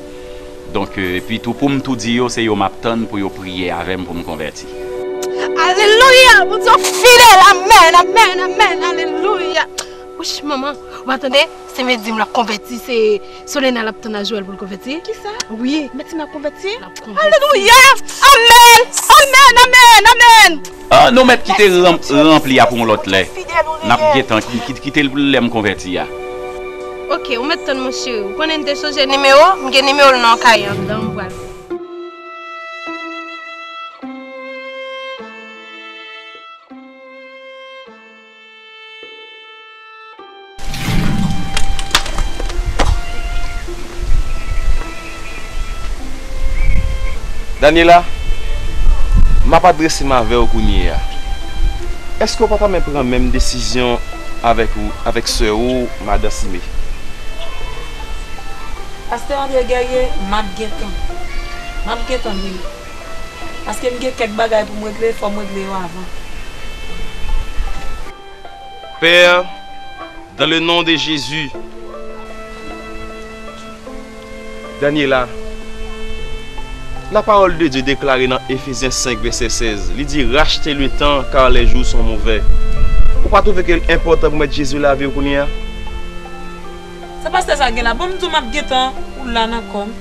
Donk, e, epi tou, pou m tou di yo, se yo m ap tann pou yo priye avè m pou m konvèti. Alelouya! Bondye w fidèl! Amèn, amèn, amèn! Alelouya! Wouch, manman, w pa tande? Se Medi m l ap konvèti, se Solena l ap tann a Joël pou l konvèti. Kisa? Wi. Medi m l ap konvèti? L ap konvèti. Alelouya! Amèn! Amèn, amèn, amèn! Ah, nou mèt kite ranpli a pou yon lòt lè. N ap gentan ki- ki- kite l pou lè m konvèti a. Oke, ou mèt tann, mon cheri. Ou konnen m te chanje nimewo, m gen nimewo l nan kay anndan, m pral. Daniela, m ap adrese m avè w kounye a. Èske w pa ta renmen pran menm desizyon avèk ou, avèk sè ou, madan Sime? Pastè André Guerrier, m ap gentan. M ap gentan vini. Paske m gen kèk bagay pou m regle, fò m regle yo avan. Père, dans le nom de Jésus. Daniela, la parole de Dieu déclare dans Éphésiens cinq, verset seize, li di, racheter le temps, car les jours sont mauvais. Ou pa twouve ke l enpòtan pou w mèt Jezi nan lavi w kounye a? Sa pastè sa gen la? Bon, m di w m ap gentan, ou la nan kò m.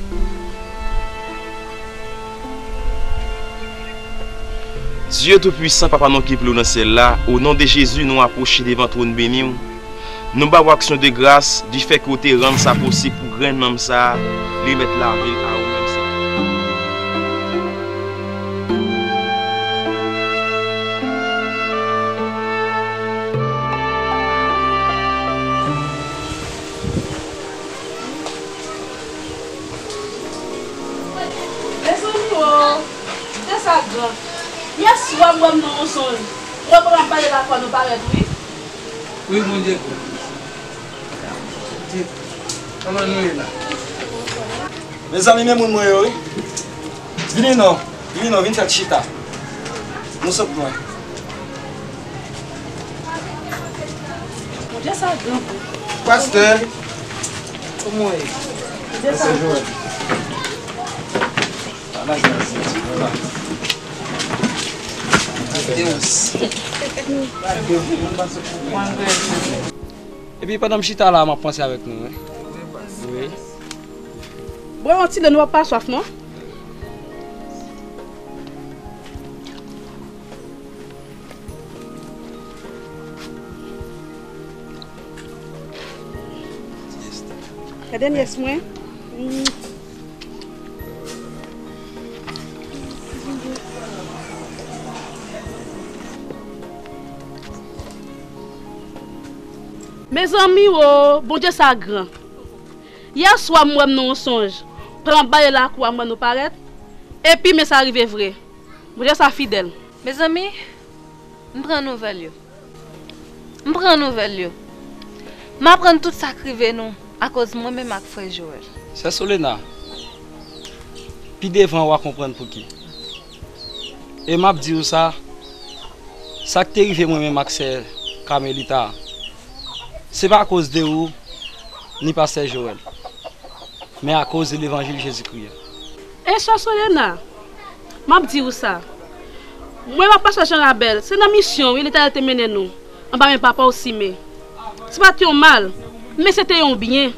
Dye Toupisan, Papa nou ki pi wo nan syèl la, o non de Jezi, nou apwoche devan twòn beni w. Nou ba w aksyon de gras, difè ke w te rann sa posib pou grenn nanm sa a, li mèt lave l a ou menm, Senyè. Mezanmi o, tè sa gran. Yè swa m wè m nan yon sonj. M wè kòman m ap pale lakwa nou parèt, wi. Wi, Bondye bon. Kòman nou ye la? Mezanmi, men moun mwen yo, wi. Vini non, vini non, vin fè ti chita. Nou sot lwen. Bondye sa gran, bon. Pastè, kòman w ye? Pastè Joël. Epi pandan m chita la, m ap panse avèk nou, wi. Wi. Bwè yon ti dlo, nou p ap pa swaf, non? Gade nyès mwen. Mm. Mezanmi wo, Bondye sa gran. Yè swa m wè m nan yon sonj. Pandan m ap bale lakou a, m wè nou parèt. Epi men sa rive vre. Bondye sa fidèl. Mezanmi, m pran nouvèl yo. M pran nouvèl yo. M aprann tout sa k rive nou akoz mwen menm ak frè Joël. Sè Solena, pi devan w a konprann pouki. E m ap di w sa, sa k te rive mwen menm ak sè Carmelita, se pa akoz de ou, ni pastè Joël, men akoz de levanjil Jezikri a. E sè Solena, m ap di w sa. Mwen m ak pastè Jean Rabel, se nan misyon, wi, Letènèl te mennen nou, anba men papa w Sime. Se pa t yon mal, men se te yon byen.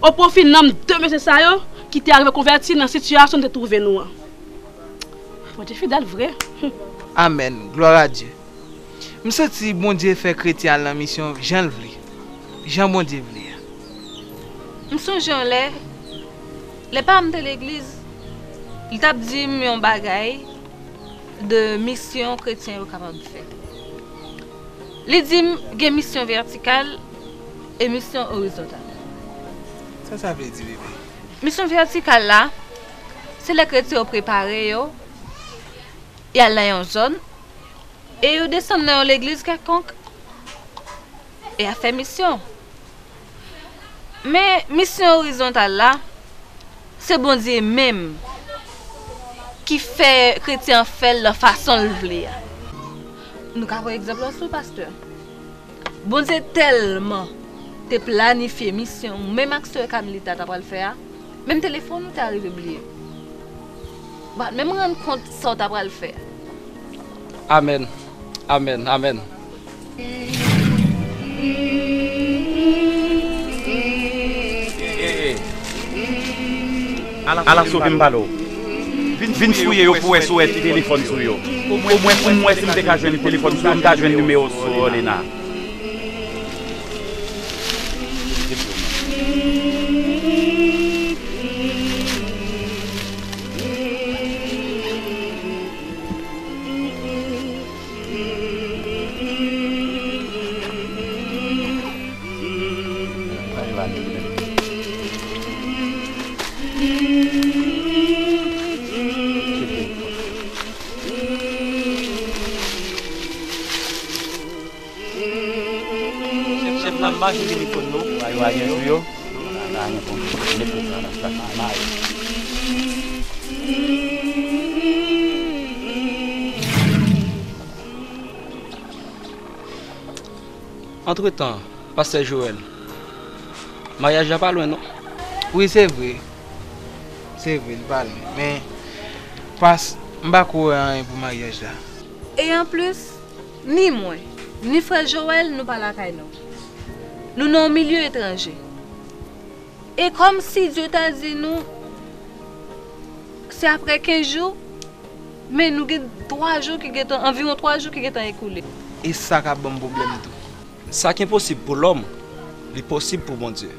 O pwofi nanm de mesye sa yo ki te arive konvèti nan sitiyasyon n te twouve nou an. Bondye fidèl vre. Amèn. Glwa a Dye. M santi Bondye fè kretyen al nan misyon jan l vle, jan Bondye vle a. M sonje yon lè, lè pa m te legliz, li t ap di m yon bagay de misyon kretyen yo kapab fè. Li di m gen misyon vètikal e misyon orizontal. Sa sa vle di, bebe? Misyon vètikal la, se lè kretyen yo prepare yo, y al nan yon zòn, e yo desann nan yon legliz kèlkonk, e y ap fè misyon. Men, misyon orizontal la, se Bondye menm ki fè kretyen an fè l nan fason l vle a. Nou ka pran egzanp lan sou pastè. Bondye tèlman te planifye misyon ou menm ak sè Carmelita ta pral fè a, menm telefòn ou te arive bliye. Ou pa t menm rann kont sa w ta pral fè. Amèn. Amèn. Amèn. Ala sou vin pale w. Vin fouye yo pou wè si w wè telefòn sou yo. Omwen pou m wè si m te ka jwenn telefòn sou yo, m ta jwenn nimewo sou Lena. Chèf, chèf, n ap mache vini konn nou. Pa gen sou yo. Pa gen konn. Mete sa nan plak la, mare. Antretan, pastè Joël, maryaj la pa lwen non. Wi, se vre. Se vre, li pa lwen. Men, pas, m pa ko wè anyen pou maryaj la. E anplis, ni mwen, ni frè Joël, nou pa lakay nou. Nou nan yon milye etranje. E kòmsi Dye ta di nou, se apre kenz jou, men nou gen twa jou ki gentan, anviwon twa jou ki gentan ekoule. E sa ka ban m pwoblèm tou. Sa k enposib pou lòm, li posib pou Bondye.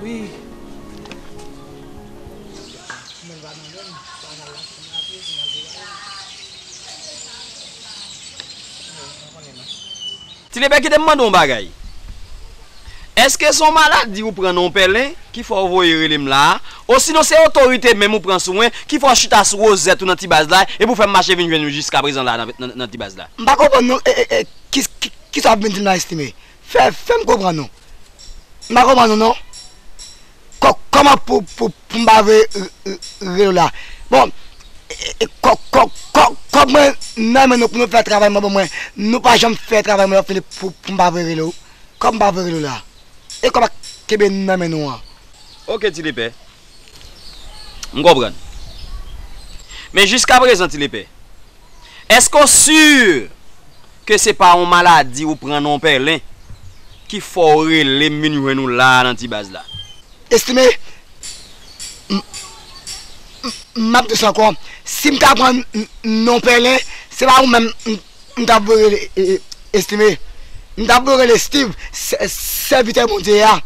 Wi. Ti Lepè, kite m mande w yon bagay. Èske se yon maladi ou pran nan yon pèlen ki fè w voye rele m la a? Osinon se otorite menm ou pran sou mwen ki fè w chita sou wozèt ou nan ti baz la epi w fè m mache vin jwenn ou jiska prezan la nan, nan, nan ti baz la? M pa konprann non, e, e, e, ki, ki, kisa w ap vin di m la, Estime? Fè, fè m konprann non. M pa konprann ou non. Kò-, kòman pou, pou, pou m pa voye r-, r-, rele w la? Bon, e, e, kò-, kò-, kò-, kòb mwen nan men nou pou nou fè travay mwen ban mwen. Nou pa janm fè travay mwen yo fini pou, pou m pa voye rele w. kòb m pa vle rele w la. E kòb ak kenbe nan men nou an. Ok, Ti Lepè. M konprann. Men jiskaprezan, Ti Lepè, èske w si ke se pa yon maladi ou pran nan yon pèlen ki fè w rele m vin jwenn ou la a nan ti baz la? Estime, m, m, m ap di sa ankò, si m ta pran n, n, nan yon pèlen, se pa ou menm m, m t ap voye rele, e, e, Estime. M t ap voye rele Steve, sè, sèvitè Bondye a,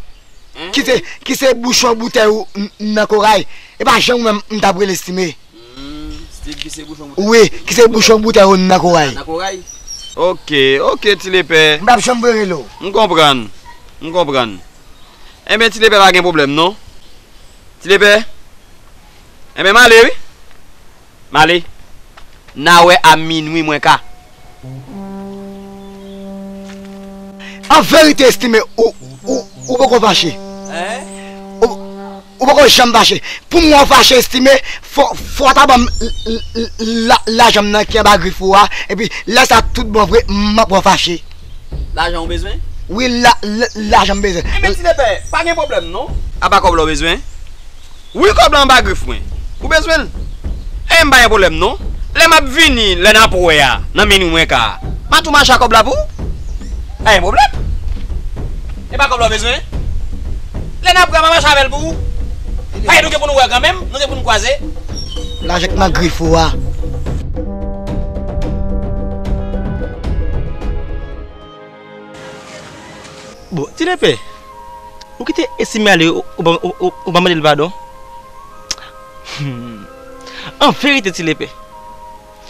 ki se, ki se bouchon boutèy ou n, nan koray. E pa jan ou menm m t ap rele Estime. Hmm, Steve ki se bouchon boutèy. Wi, ki se bouchon boutèy ou nan koray. Nan koray. Ok, ok, Ti Lepè. M p ap janm voye rele w. M konprann. M konprann. Enben, Ti Lepè pa gen pwoblèm, non. Ti Lepè? Enben, m ale, wi. M ale. N a wè a minwi mwen ka. An verite, Estime, ou, ou, ou poko fache. Ou, ou poko janm fache. Pou m wè w fache, Estime, fò, fò w ta ban m l, l, l, la, lajan m nan ki anba grif ou a, epi lè sa tout bon vre, m ap wè w fache. Lajan ou bezwen? Wi, la, la, lajan m bezwen. Enben, Ti Lepè, pa gen pwoblèm, non. A pa kòb la w bezwen? Wi, kòb la anba grif mwen. Ou bezwen l? E m pa gen pwoblèm, non. Lè m ap vini, lè n ap wè a, nan minwi mwen ka a, m a tou mache ak kòb la pou ou. Pa gen pwoblèm. E pa kòb la w bezwen? Lè n ap wè a, m a mache avè l pou ou. Paske nou gen pou nou wè kanmenm, nou gen pou nou kwaze. Lajan k nan grif ou a. Bon, Ti Lepè, ou kite Estime ale, ou, ou, ou, ou, ou pa mande l padon? Hmm. An verite, Ti Lepè,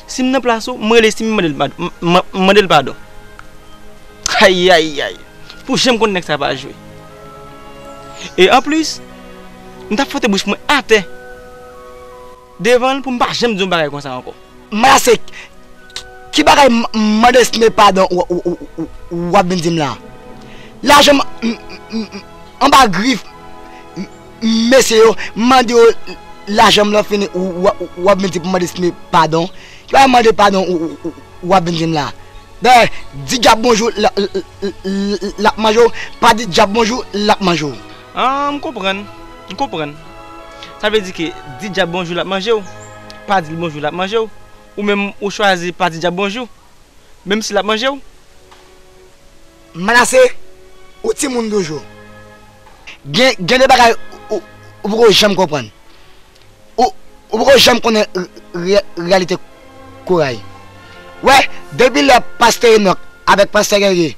si m nan plas ou, m rele Estime, m mande l pad-, m, m, m mande l padon. Ayayay. Pou jan m konn nèg sa pa jwe. E anplis, m t ap fwote bouch mwen atè devan l pou m pa janm di yon bagay konsa ankò. Malase, ki bagay m, m mande Estime padon w, w, w, w, w ap vin di m la? Lajan m, m, m, m, anba grif, m, mesye yo, m mande yo lajan m lè fini, w, w, w ap vin di pou m mande Estime padon. Ki bagay mande padon w, w, w, w ap vin di m la? Dayè, di dyab bonjou, l, l, l, l, l ap manje w, pa di dyab bonjou, l ap manje w. Ah, m konprann, m konprann. Sa vle di ke di dyab bonjou, l ap manje w, pa di l bonjou, l ap manje w. Ou menm, ou chwazi pa di dyab bonjou, menm si l ap manje w. Manase, ou timoun toujou. Gen, gen de bagay ou, ou, ou poko janm konprann. Ou, ou poko janm konnen re-, re-, reyalite koray. Wè, depi lè pastè Enòk avèk pastè Gègè,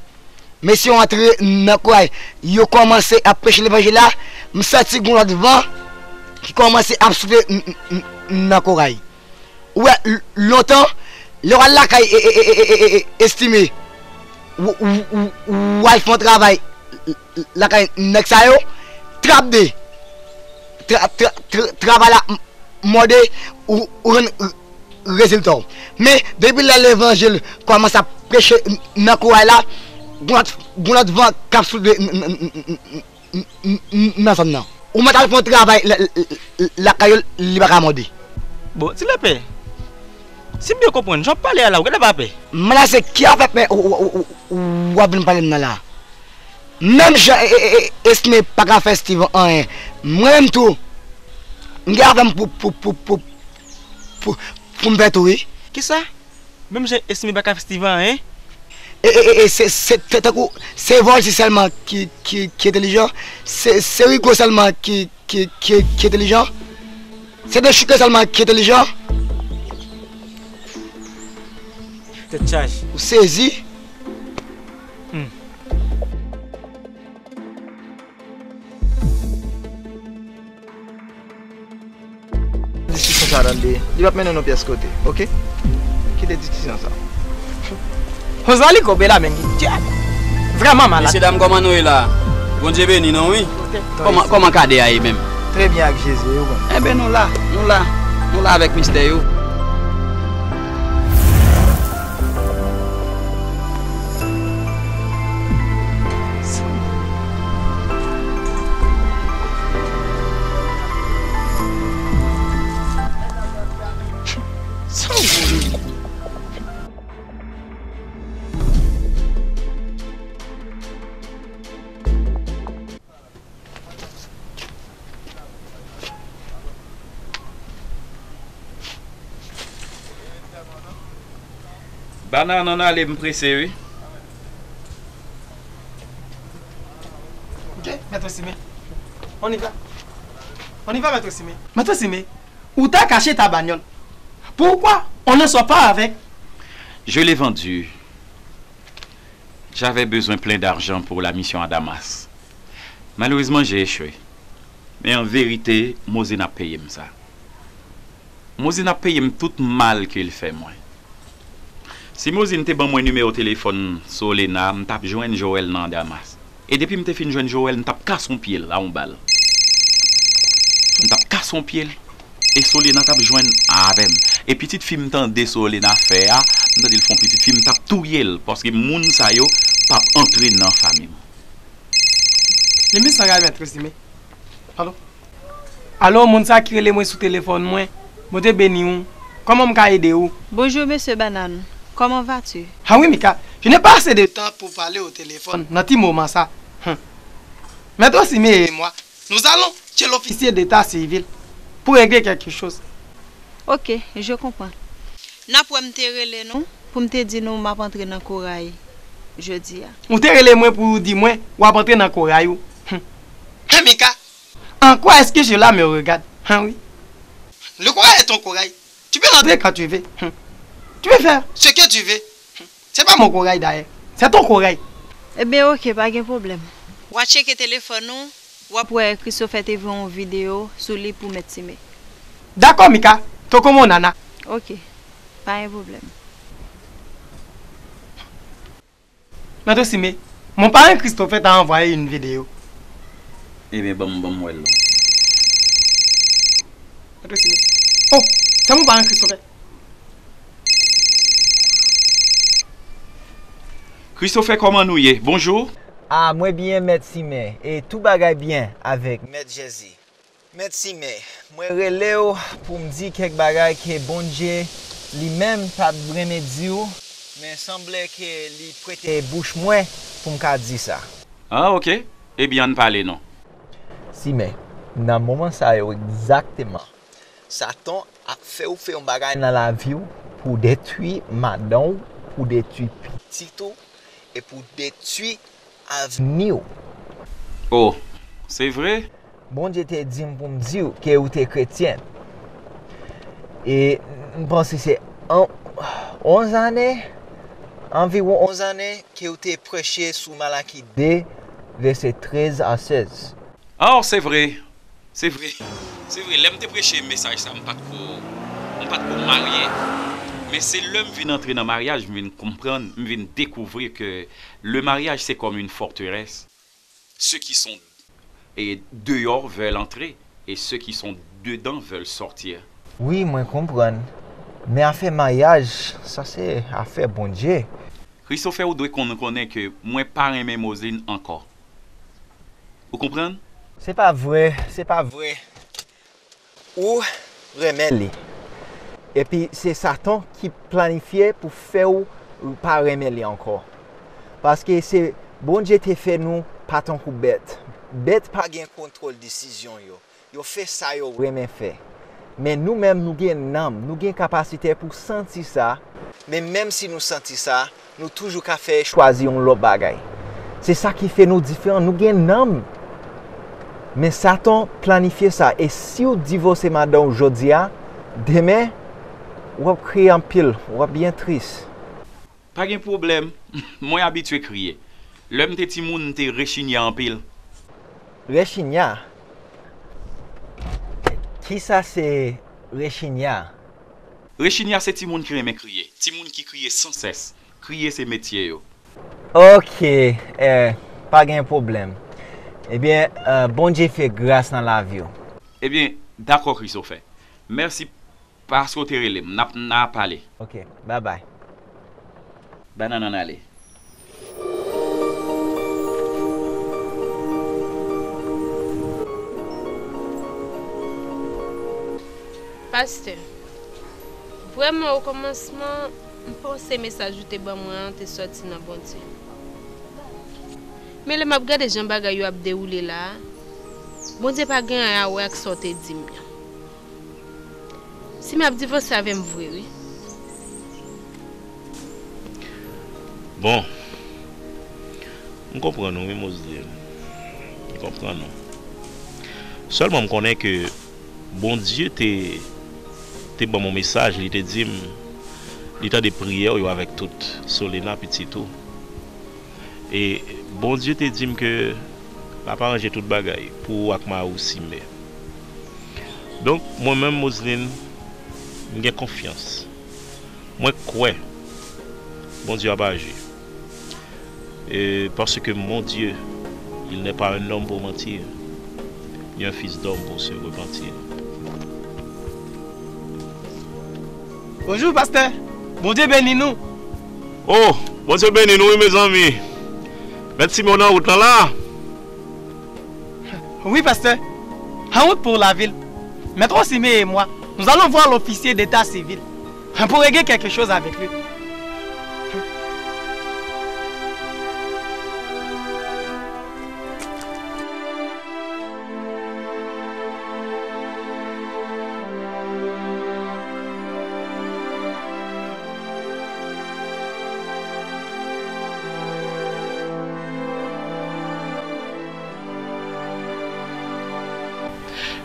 mesye yo antre nan koray, yo kòmanse ap preche levanjil la, m santi gon lòt van ki kòmanse ap soufle n, n, n, nan koray. Ou wè, l, lontan, lè w al lakay e, e, e, Estime, w, w, w, w al fè yon travay lakay nèg sa yo, trap de tra, tra, tra, travay la m, mòde, ou, ou jwenn r, rezilta w. Men, depi lè levanjil kòmanse ap preche n, nan koray la, gon lòt, gon lòt van k ap soufle n, n, n, n, n, n, n, nan zòn nan. Ou mèt al fè yon travay la, la, la, lakay yo, li pa ka mòde. Bon, Ti Lepè, si m byen konprann, jan w pale a la, ou genlè pa pè. Manase, ki afè pè w, w, w, w, w ap vin pale m nan la? Menm jan e, e, e, e, Esme pa ka fè Steven anyen, mwen menm tou, m gen afè m pou, pou, pou, pou, pou, pou m fè tou, wi. Kisa? Menm jan Esme pa ka fè Steven anyen? E, e, e, e, se, se, se tankou, se Volcy sèlman ki, ki, ki entèlijan? Se, se Rico sèlman ki, ki, ki, ki entèlijan? Se Dechuke sèlman ki entèlijan? Tèt chaje. Ou sezi? Hmm. Diskisyon sa, tande, li p ap mennen nou pyès kote, oke? Kite diskisyon sa. Rosalie Kobe la menm ki dyab. Vrèman malad. Mesye dam, kòman nou ye la? Bondye beni nou, wi. Kòman, kòman kade a ye menm? Trè byen ak Jezi, wi, ou menm? Enben, nou la, nou la, nou la avèk mistè yo. Ana, ann ale, m prese, wi. Ok, Maître Simé. On y va. On y va, Maître Simé. Maître Simé, ou t'as caché ta bagnole. Pourquoi on ne sort pas avec? Je l'ai vendu. J'avais besoin plein d'argent pour la mission à Damas. Malheureusement, j'ai échoué. Mais en vérité, Mozin ap peye m sa. Mozin ap peye m tout mal ke l fè mwen. Si Mozin te ban mwen nimewo telefòn Solena, m t ap jwenn Joël nan Damas. E depi m te fin jwenn Joël, m t ap kase yon pye l a yon bal. M t ap kase yon pye l. E Solena t ap jwenn avè m. E pitit fi m tande Solena fè a, m tande l fè yon pitit fi, m t ap touye l. Paske moun sa yo p ap antre nan fanmi m. Li miz san gade mèt rezime. Alo? Alo, moun sa ki rele mwen sou telefòn mwen, Bondye beni w. Kòman m ka ede w? Bonjour, Monsieur Banane. Comment vas-tu? Ah oui, Mika, je n'ai pas assez de temps pour parler au téléphone nan ti moman sa. Hum. Maître Simé et moi, nous allons chez l'officier d'état civil pour régler quelque chose. Ok, je comprends. N ap wè, m te rele nou pou m te di nou m ap antre nan koray jodi a. Ou te rele mwen pou w di mwen w ap antre nan koray ou. Hum. Hein, Mika? En quoi est-ce que cela me regarde? Hein, oui. Le corail est ton corail. Tu peux rentrer quand tu veux. Hum. Tu peux faire ce que tu veux. Hum. C'est pas mon corail d'ailleurs. C'est ton corail. Ebyen, ok, pa gen pwoblèm. W a tcheke telefòn ou, w ap wè Christopher te voye yon videyo sou li pou Mèt Simé. D'accord, Mika. Toko mon nana. Ok, pa gen pwoblèm. Maître Simé, mon parrain Christopher t'a envoyé une vidéo. Ebyen, ban m, ban m wè l non. Maître Simé. Oh, c'est mon parrain Christopher. Christopher, kòman nou ye? Bonjou. Ah, mwen byen, Mèt Simé. E tout bagay byen avèk Mèt Jezi. Mèt Simé, mwen rele w pou m di kèk bagay ke Bondye li menm pa t renmen di w, men sanble ke li prete bouch mwen pou m ka di sa. Ah, ok. Ebyen, ann pale non. Simé, nan moman sa yo egzakteman, Satan ap fè w fè yon bagay nan lavi w pou w detwi madanm w, pou w detwi pitit ou, e pou w detwi avni w. Oh, se vre? Bondye te di m pou m di w ke ou te kretyen. E m panse se an, onz ane, anviwon onz ane, ke ou te preche sou Malaki de, vèsè trèz a sèz. Oh, se vre. Se vre. Se vre, lè m te preche mesaj sa, m pa t ko, m pa t ko marye. Men se lè m vin antre nan maryaj, m vin konprann, m vin dekouvri ke le mariage, c'est comme une forteresse. Ceux qui sont, eh, dehors veulent entrer et ceux qui sont dedans veulent sortir. Wi, mwen konprann. Men afè maryaj, sa se afè Bondye. Christopher, ou dwe konn, konnen ke mwen pa renmen Moseline ankò. Ou konprann? Se pa vre, se pa vre. Ou renmen li. Epi se Satan ki planifye pou fè w pa renmen li ankò. Paske se Bondye te fè nou pa tankou bèt. Bèt pa gen kontwòl desizyon yo. Yo fè sa yo renmen fè. Men nou menm, nou gen nanm, nou gen kapasite pou santi sa. Men menm si nou santi sa, nou toujou ka fè chwazi yon lòt bagay. Se sa ki fè nou diferan, nou gen nanm. Men Satan planifye sa, e si w divòse madanm w jodi a, demen, w ap kriye anpil, w ap byen tris. Pa gen pwoblèm, mwen abitye kriye. Lè m te timoun, m te rechinya anpil. Rechinya? Kisa se rechinya? Rechinya se timoun ki renmen kriye, timoun ki kriye sansès. Kriye se metye yo. Ok, eh, pa gen pwoblèm. Ebyen, eh, Bondye fè gras nan lavi w. Ebyen, dakò, Christopher. Mèsi paske w te rele m. N ap, n a pale. Ok, babay. Banana, ann ale. Pastè, vrèman, okòmansman, m panse mesaj ou te ban mwen an te sòti nan Bondye. Men lè m ap gade jan bagay yo ap dewoule la a, Bondye pa gen anyen a wè ak sa w te di m nan. Si m ap divòse avè m vre, wi. Bon, m konprann ou, wi, Moseline. M konprann ou. Sèlman, m konnen ke Bondye te, te ban m yon mesaj, li te di m, li tande priyè w yo avèk tout Solena, pitit ou. E Bondye te di m ke l ap aranje tout bagay pou ou ak mari w, Simé. Donk, mwen menm, Moseline, m gen konfyans. Mwen kwè Bondye ap aji. Et parce que mon Dieu, il n'est pas un homme pour mentir, ni un fils d'homme pour se repentir. Bonjou, pastè. Bondye beni nou. Oh, Bondye beni nou, wi, mezanmi. Mèt Simon nan wout lan la. Oui, pasteur. En route pour la ville. Maître Osimé et moi, nous allons voir l'officier d'état civil pour régler quelque chose avec lui.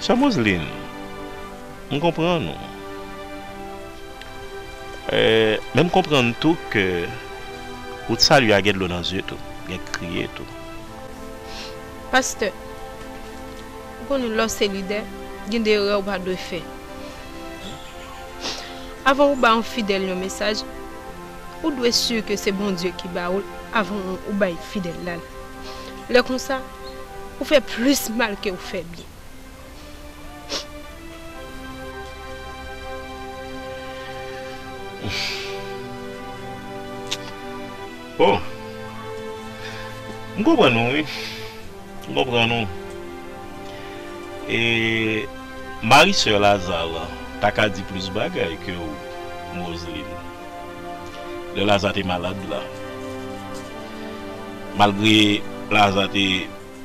Sè Moseline, m konprann ou. Eh, men m konprann tou ke ou t salye a gen dlo nan zye tou, gen kriye tou. Pastè, ou konnen lè w se lidè, gen de erè ou pa dwe fè. Avan ou ba yon fidèl yon mesaj, ou dwe si ke se Bondye ki ba ou l avan ou bay fidèl la l. Lè konsa, ou fè plis mal ke ou fè byen. Bon, m konprann ou, wi. M konprann ou. E mari sè Laza la ta ka di plis bagay ke ou, Moseline. Lè Laza te malad la. Malgre Laza te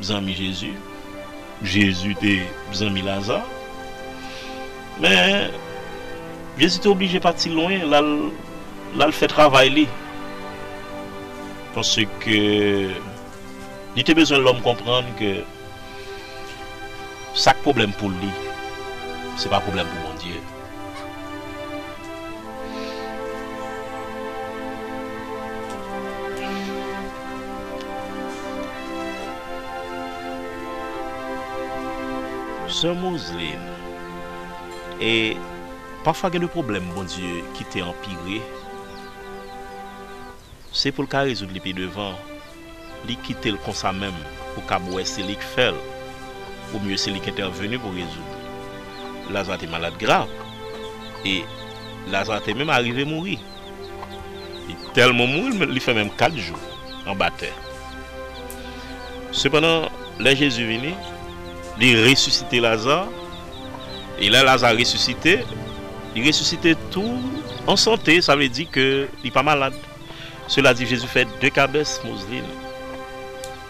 zanmi Jezi, Jezi te zanmi Laza. Men, Jezi te oblije pati lwen, l al, l al fè travay li. Paske li te bezwen lòm konprann ke sa k pwoblèm pou li, se pa pwoblèm pou Bondye. Sè Moseline, e pafwa gen de pwoblèm Bondye kite anpire, se pou l ka rezoud li pi devan. Li kite l konsa menm pou kab wè se li k fè l, oubyen se li k entèveni pou rezoud li. Laza te malad grav, e Laza te menm arive mouri. Li tèlman mouri, li fè menm kat jou anba tè. Sepandan, lè Jezi vini, li resisite Laza, e lè Laza resisite, li resisite tou an sante, sa vle di ke li pa malad. Sela di, Jezi fè de kabès, Moseline.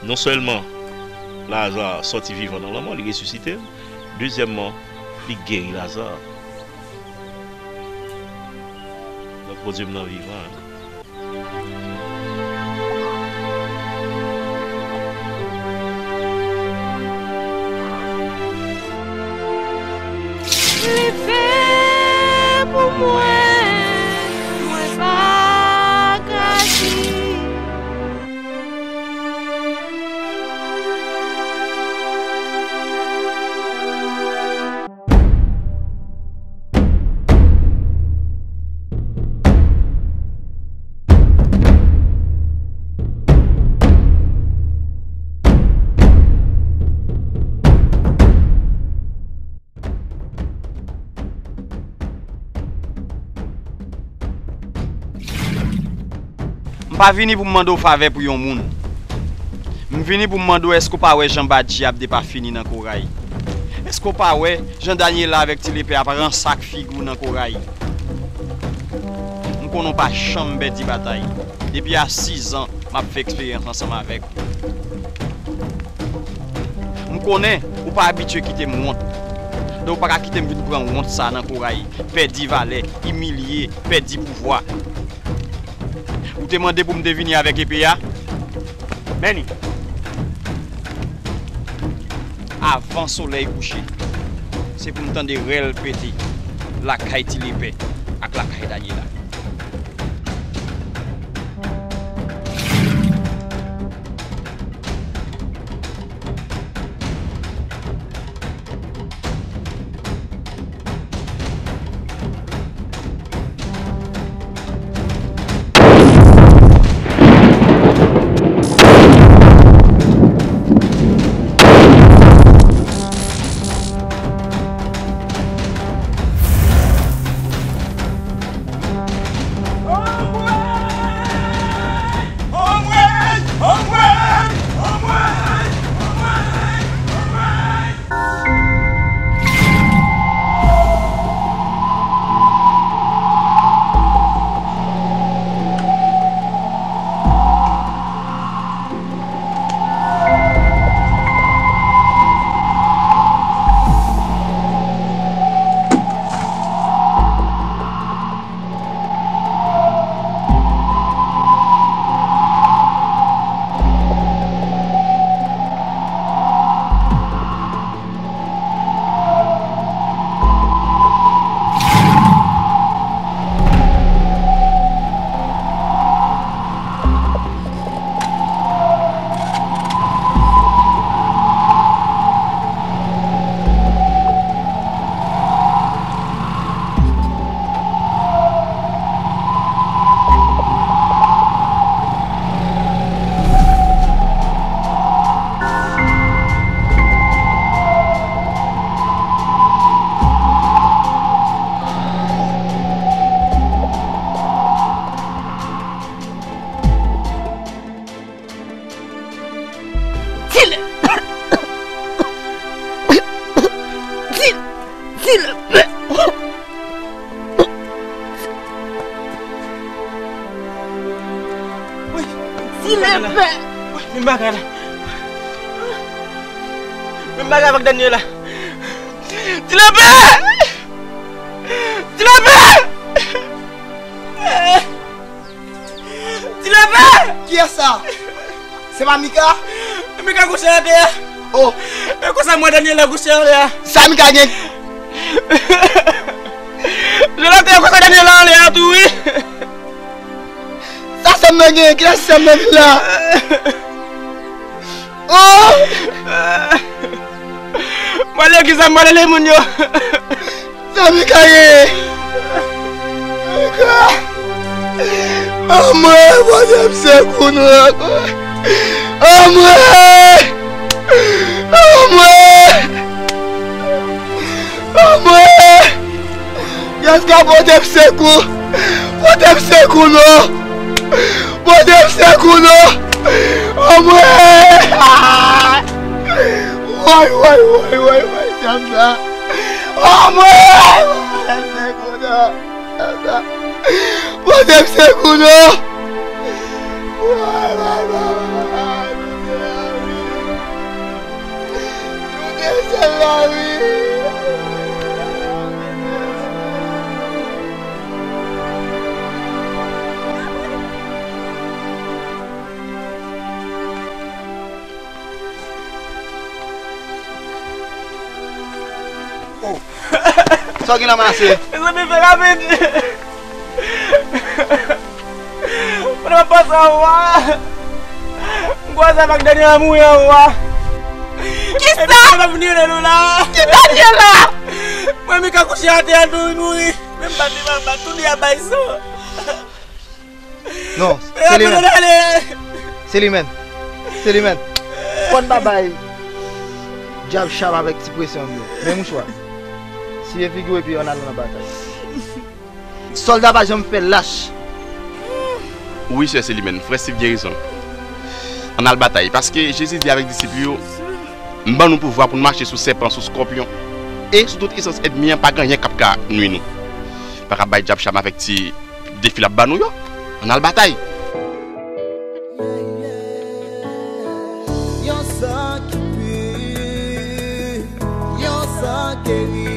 Non sèlman Laza sòti vivan nan lanmò, li resisite l. Dezyèmman, li geri Laza. Donk, Bondye m nan vivan. Li fè pou mwen, mwen pa ka di. M pa vini pou m mande w favè pou yon moun. M vini pou m mande w, èske w pa wè jan badji ap depafini nan koray? Èske w pa wè jan Daniela avèk Ti Lepè ap ransak figi w nan koray? M konnen w pa janm pèdi batay. Depi a sizan, m ap fè eksperyans ansanm avèk ou. M konnen ou pa abitye kite m wont. Donk, ou pa ka kite m vin pran wont sa nan koray, pèdi valè, imilye, pèdi pouvwa. Ou Te mande pou m te vini avèk epe a. Men li. Avan solèy kouche, se pou m tande rèl pete lakay Ti Lepè ak lakay Daniela. Ti Lè. Ti, Ti Lè. Ti Lepè. Wi, men bagay la. Men bagay avèk Daniela. Ti Lepè! Ti Lepè! Ti Lepè! Kiyès sa? Se pa Mika? Mika kouche atè a. Oh. E konsa mwen Daniela kouche atè a. Sa Mika gen? Jonathan, e konsa Daniela anlè a tou wi. Sa sè m nan gen? Kilès sè m nan vin la? Oh! Mwen legliz la, mwen lele moun yo. Sa Mika ye? Mika! Anmwe, Bondye m sekou nou ankò. Anmwe! Anmwe! Anmwe! Kiyès ka pote m sekou? Pote m sekou non! Pote m sekou non! Anmwe! Woy, woy, woy, woy, woy, sa m sa. Anmwe! Pote m sekou non! Pote m sekou non! Woy, woy, woy, woy, woy, Bondye, Bondye, Bondye. Ou te sèl lavi. Oh. Sa w gen nan men w, sè? Mezanmi, fè rapid. Pandan m ap panse a ou a, m kwaze avèk Daniela mouri anwo a. Kisa? Epi m ap vini rele nou la. Ki Daniela? Mwen, Mika kouche atè a tou, li mouri. Men m bat li, m bat tou, li ap bay san. Non, se li menm. Se li menm. Se li menm. Fò n pa bay dyab chap avèk ti presyon yo. Men mouchwa. Siye figi w epi ann al nan batay. Sòlda pa janm fè lach. Wi, sè, se li menm. Frè Steve gen rezon. Ann al batay. Paske Jezi di avèk disip li yo, m ban nou pouvwa pou n mache sou sèpan, sou skòpyon, e sou tout esans ènmi an, pa gen anyen k ap ka nwi nou. Pa ka bay dyab chap avèk ti defi l ap ba nou yo. Ann al batay. Yon san ki pi, yon san geri.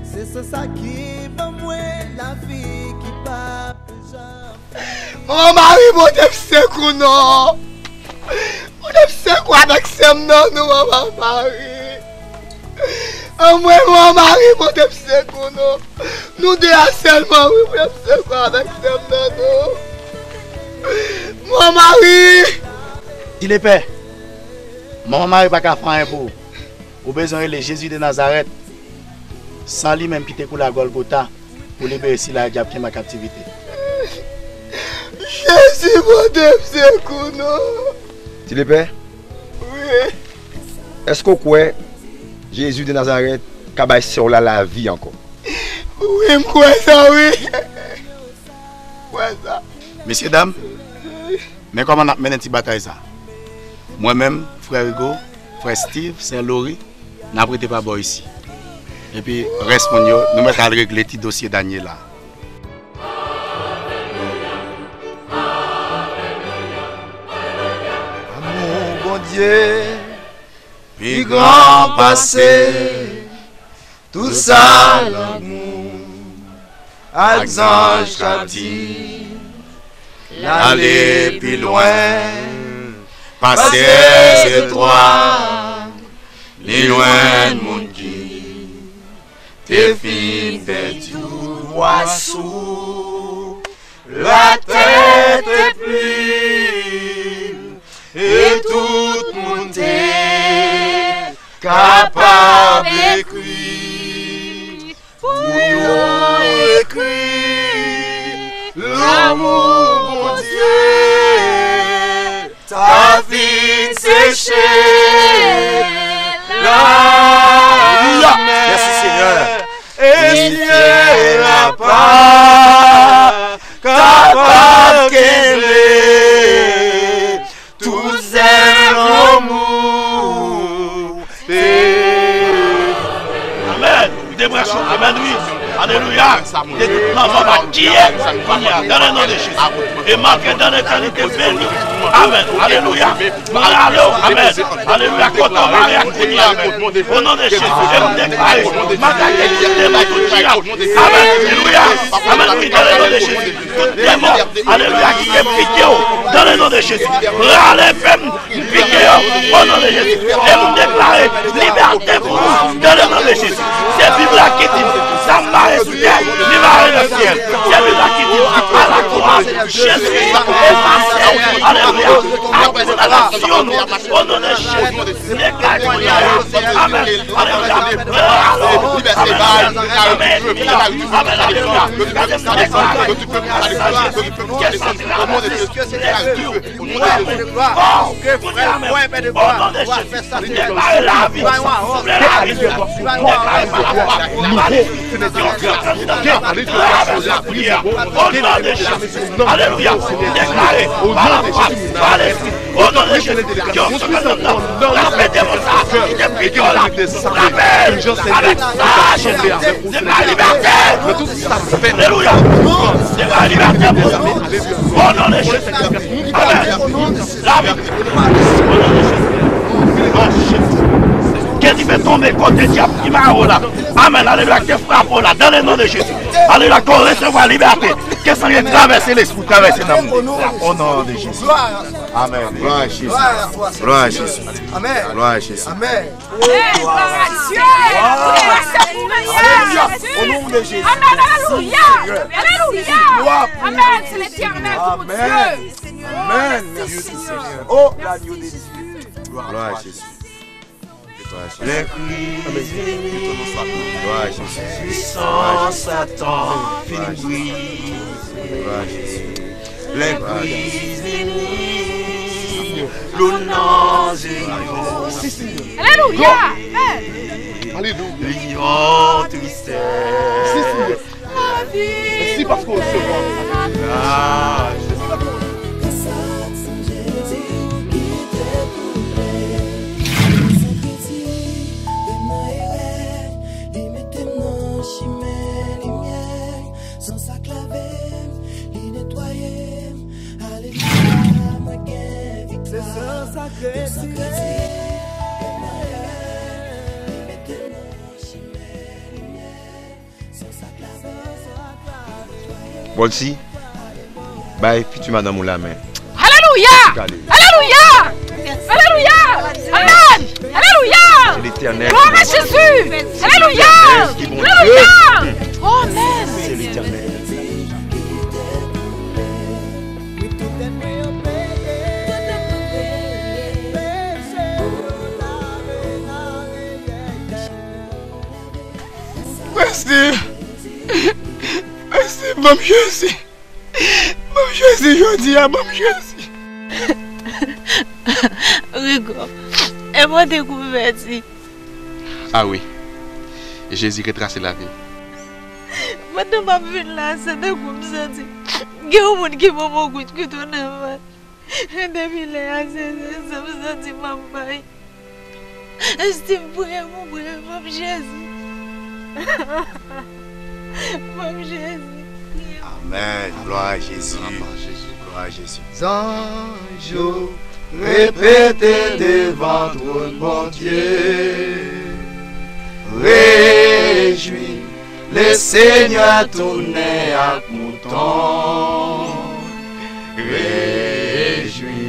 Se san sa ki ban mwen lavi ki p ap janm Manman Mari, Bondye p sekou non. Bondye p sekou avèk sè m nan non, Manman Mari. Anmwey, Manman Mari, Bondye p sekou non. Nou de a sèlman, wi, Bondye p sekou avèk sè m nan non. Manman Mari. Ti lepè, Manman Mari pa ka fè anyen pou ou. Ou bezwen rele Jezi de Nazarèt. San li menm ki te koule a Gòlgota pou libere sila dyab kenbe an kaptivite. Jezi, Bondye m sekou non. Ti lepè? Wi. Èske w kwè Jezi de Nazarèt ka bay sè w la lavi ankò? Wi, m kwè sa, wi. M kwè sa. Mesyedam, men kòman n ap mennen ti batay sa. Mwen menm, frè Rigo, frè Steve, sè Lori, n ap rete pa bò isi. Epi rès moun yo, nou mèt al regle ti dosye Danyela. Amou Bondye pi gran pase tout sa lang moun ak zanj ka di. L ale pi lwen pase zetwal, li jwenn moun ki te fin pèdi pwa sou latè te plim, e tout moun te kapab ekri pou yo ekri lanmou Bondye ta fin seche lanmè. Alelouya. Mèsi, Senyè. E syèl la pa kapab kenbe tout zèl lanmou. Amèn. Li te branche w. Amèn, wi. Alelouya. Li te tout nan vant la. Kiye kounye a, dans le nom de Jésus. E m antre dans l'éternité béni. Amèn. Alelouya. Mwen ale w. Amèn. Alelouya. Kote w mare ak kounye a. O non de Jezi. E m deklare. M atake tout demon, tout dyab. Amèn. Alelouya. Amèn. Wi, dans le nom de Jésus. Tout demon, alelouya, ki te pike w, dans le nom de Jésus. Rale fè m, m pike yo, o non de Jezi. E m deklare libète pou ou, dans le nom de Jésus. Se Bib la ki di m, sa m mare sou tè, li mare nan syèl. Se Bib la ki di m, pa la kwa, Jezi, efase, alelouya, ak kondanasyon nou, o non de Jezi. Deklare kounye a. Amèn. Alelouya. Amèn. Amèn. Amèn. Alelouya. Gade m deklare. Ke sa te leve yo. Ke frè, frè, pè de glwa, glwa, fè sa, Senyè. Deklare lavi. Deklare lavi. Deklare pa la kwa. Alelouya. Alelouya. Alelouya. Deklare pa la kwa. O non de Jezi. Yo, se nan non. Lapè demon sa ki te pike w la. Lapè. Alelouya. Deklare libète. Alelouya. Deklare libète pou nou. O non de Jezi. Amèn. Lavi. O non de Jezi. Ke dife tonbe kote dyab ki mare w la. Amèn. Alelouya. Ke frape w la. Dans le nom de Jésus. Alelouya. Ke w resevwa libète. Ke san yo travèse lespri, travèse nanm ou. O non de Jezi. Amèn. Glwa a Jezi. Glwa a Jezi. Amèn. Glwa a Jezi. Amèn. Amèn. Glwa a Dye. Glwa a Dye. Alelouya. O non de Jezi. Amèn. Alelouya. Alelouya. Amèn. Se Letènèl ki bon Dye. Amèn. Mèsi, Senyè. O, lagnon de Dye. Glwa a Jezi. Lè Kris vini, pwisans Satan fin brize. Lè Kris vini, lou nan zye yo. Alelouya! Amèn. Alelouya. Li yon tristès. Mèsi paske w resevwa. Sa k san Jezi ki te koule. San Jezi, m nan erè, li mete m nan chimen limyè. San sa k lave m, li netwaye m. Alelouya, mwen gen viktwa. Se san sa k retire. Bòlsi, Bay fiti madanm ou lamen. Alelouya! Alelouya! Alelouya! Amen! Alelouya! Glwa a Jezi! Alelouya! Alelouya! Amen! Mèsi. Mèsi, ban m Jezi. Ban m Jezi jodi a, ban m Jezi. Rigo, e mwen te konvèti. A wi. Jezi retrase lavi l. Pandan m ap vin la, se tankou m santi gen yon moun ki ban m yon kout kouto nan vant. Depi lè a, se, se sa m santi m ap bay. Estim, priye pou mwen, ban m Jezi. Ban m Jezi. Amèn. Glwa a Jezi. Glwa a Jezi. Glwa a Jezi. Zanj yo repete devan twòn Bondye. Rejwi, Lesenyè tounen ak mouton. Rejwi,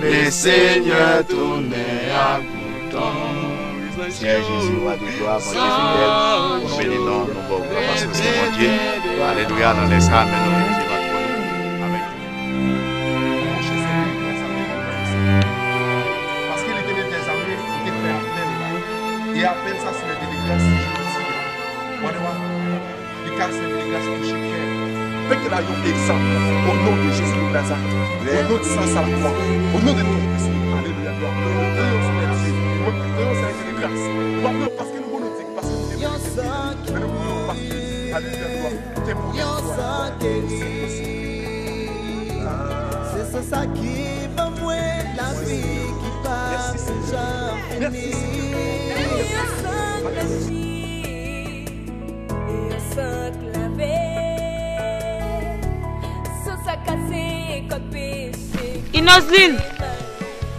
Lesenyè tounen ak mouton. Senyè Jezi, wa de glwa, Bondye fidèl, nou beni non, nou ba w glwa paske w se Bondye. Alelouya, nan lè sa a, men nou leve devan twòn ou avèk Monchè, se yon gras avèk yon gras. Paske Letènèl dèzame, li te fè apèl la. E apèl sa, se Letènèl gras jodi a. Whatever. Li ka sèvi de gras pou chak kè. Fè ke la yon egzanp. O non de Jezi de Nazarèt. O non de San Salvwa. O non de non de Jezi. Alelouya. Glwa. Mwen ki te yon sèvi de gras. Mwen paske nou bon nou di, paske nou te bon. Men nou pou nou pa. Alelouya. Glwa. Te pou yon sa ke li. Se san sa ki ban mwen lavi ki pa janm fini. Inoslin!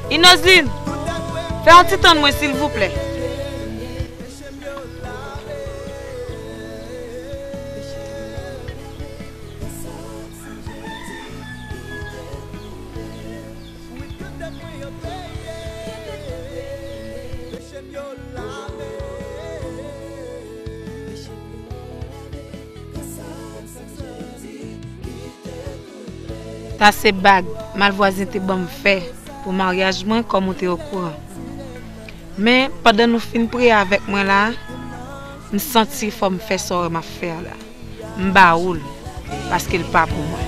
Inoslin! Fè yon ti tann mwen, silvouplè. Sa se bag malvwazen te ban m fè pou maryaj mwen, kòm ou te okouran. Men, pandan nou fin priye avèk mwen la, m santi fò m fè sa w wè m ap fè a la. M ba ou l, paske l pa pou mwen.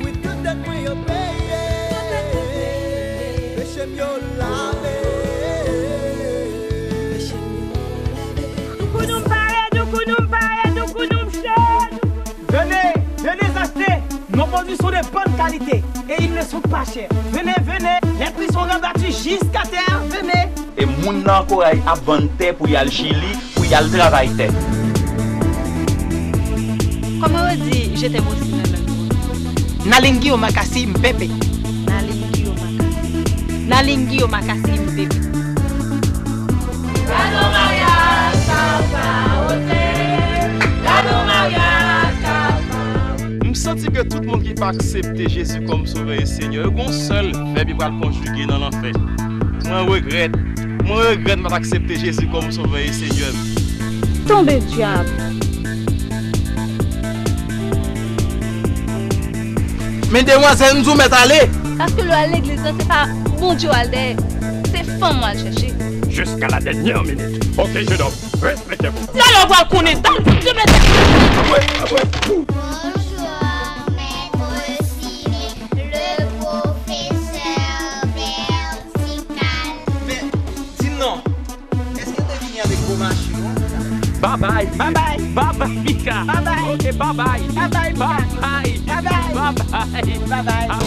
Wi, tout dèt mwen yo peye. Peche m yo lave. Doukounou m pare, doukounou m pare, doukounou m cho. Venez, venez acheter nos produits sont de bonne qualité et ils ne sont pas chers. Venez, venez, les prix sont rabattus jusqu'à terre. Venez. E moun nan Koray ap vann tè pou y al Chili, pou y al travay tè. Kòman yo di je t'aime aussi nan lang ou? Nalingi omakasi mpepe. Nalingi omakasi. Nalingi omakasi mpepe. Gade yon maryaj sa ou pa oze. Gade yon maryaj sa ou pa oze. M santi ke tout moun ki pa aksepte Jezi kòm Sovè e Senyè, yo gon sèl vèb yo pral konjige nan lanfè. Mwen regrèt. Mwen regrèt m pa t aksepte Jezi kòm Sovè e Senyè m. Tonbe dyab! Men demwazèl, m di w mèt ale! Paske lè w al legliz lan, se pa Bondye w al dèyè, se fanm w al chèche. Jusqu'à la dernière minute. Ok, jeune homme, respekte w. Talè w pral konnen, talè, respekte w. Bonjou, mèt Rosine, le pwofesè vètikal. Men, di m non, èske w te vini avèk gwo mache yo? Babay. Babay. Babay, Mika. Babay. Ok, babay. Babay, Mika. Babay. Babay. Babay. Babay.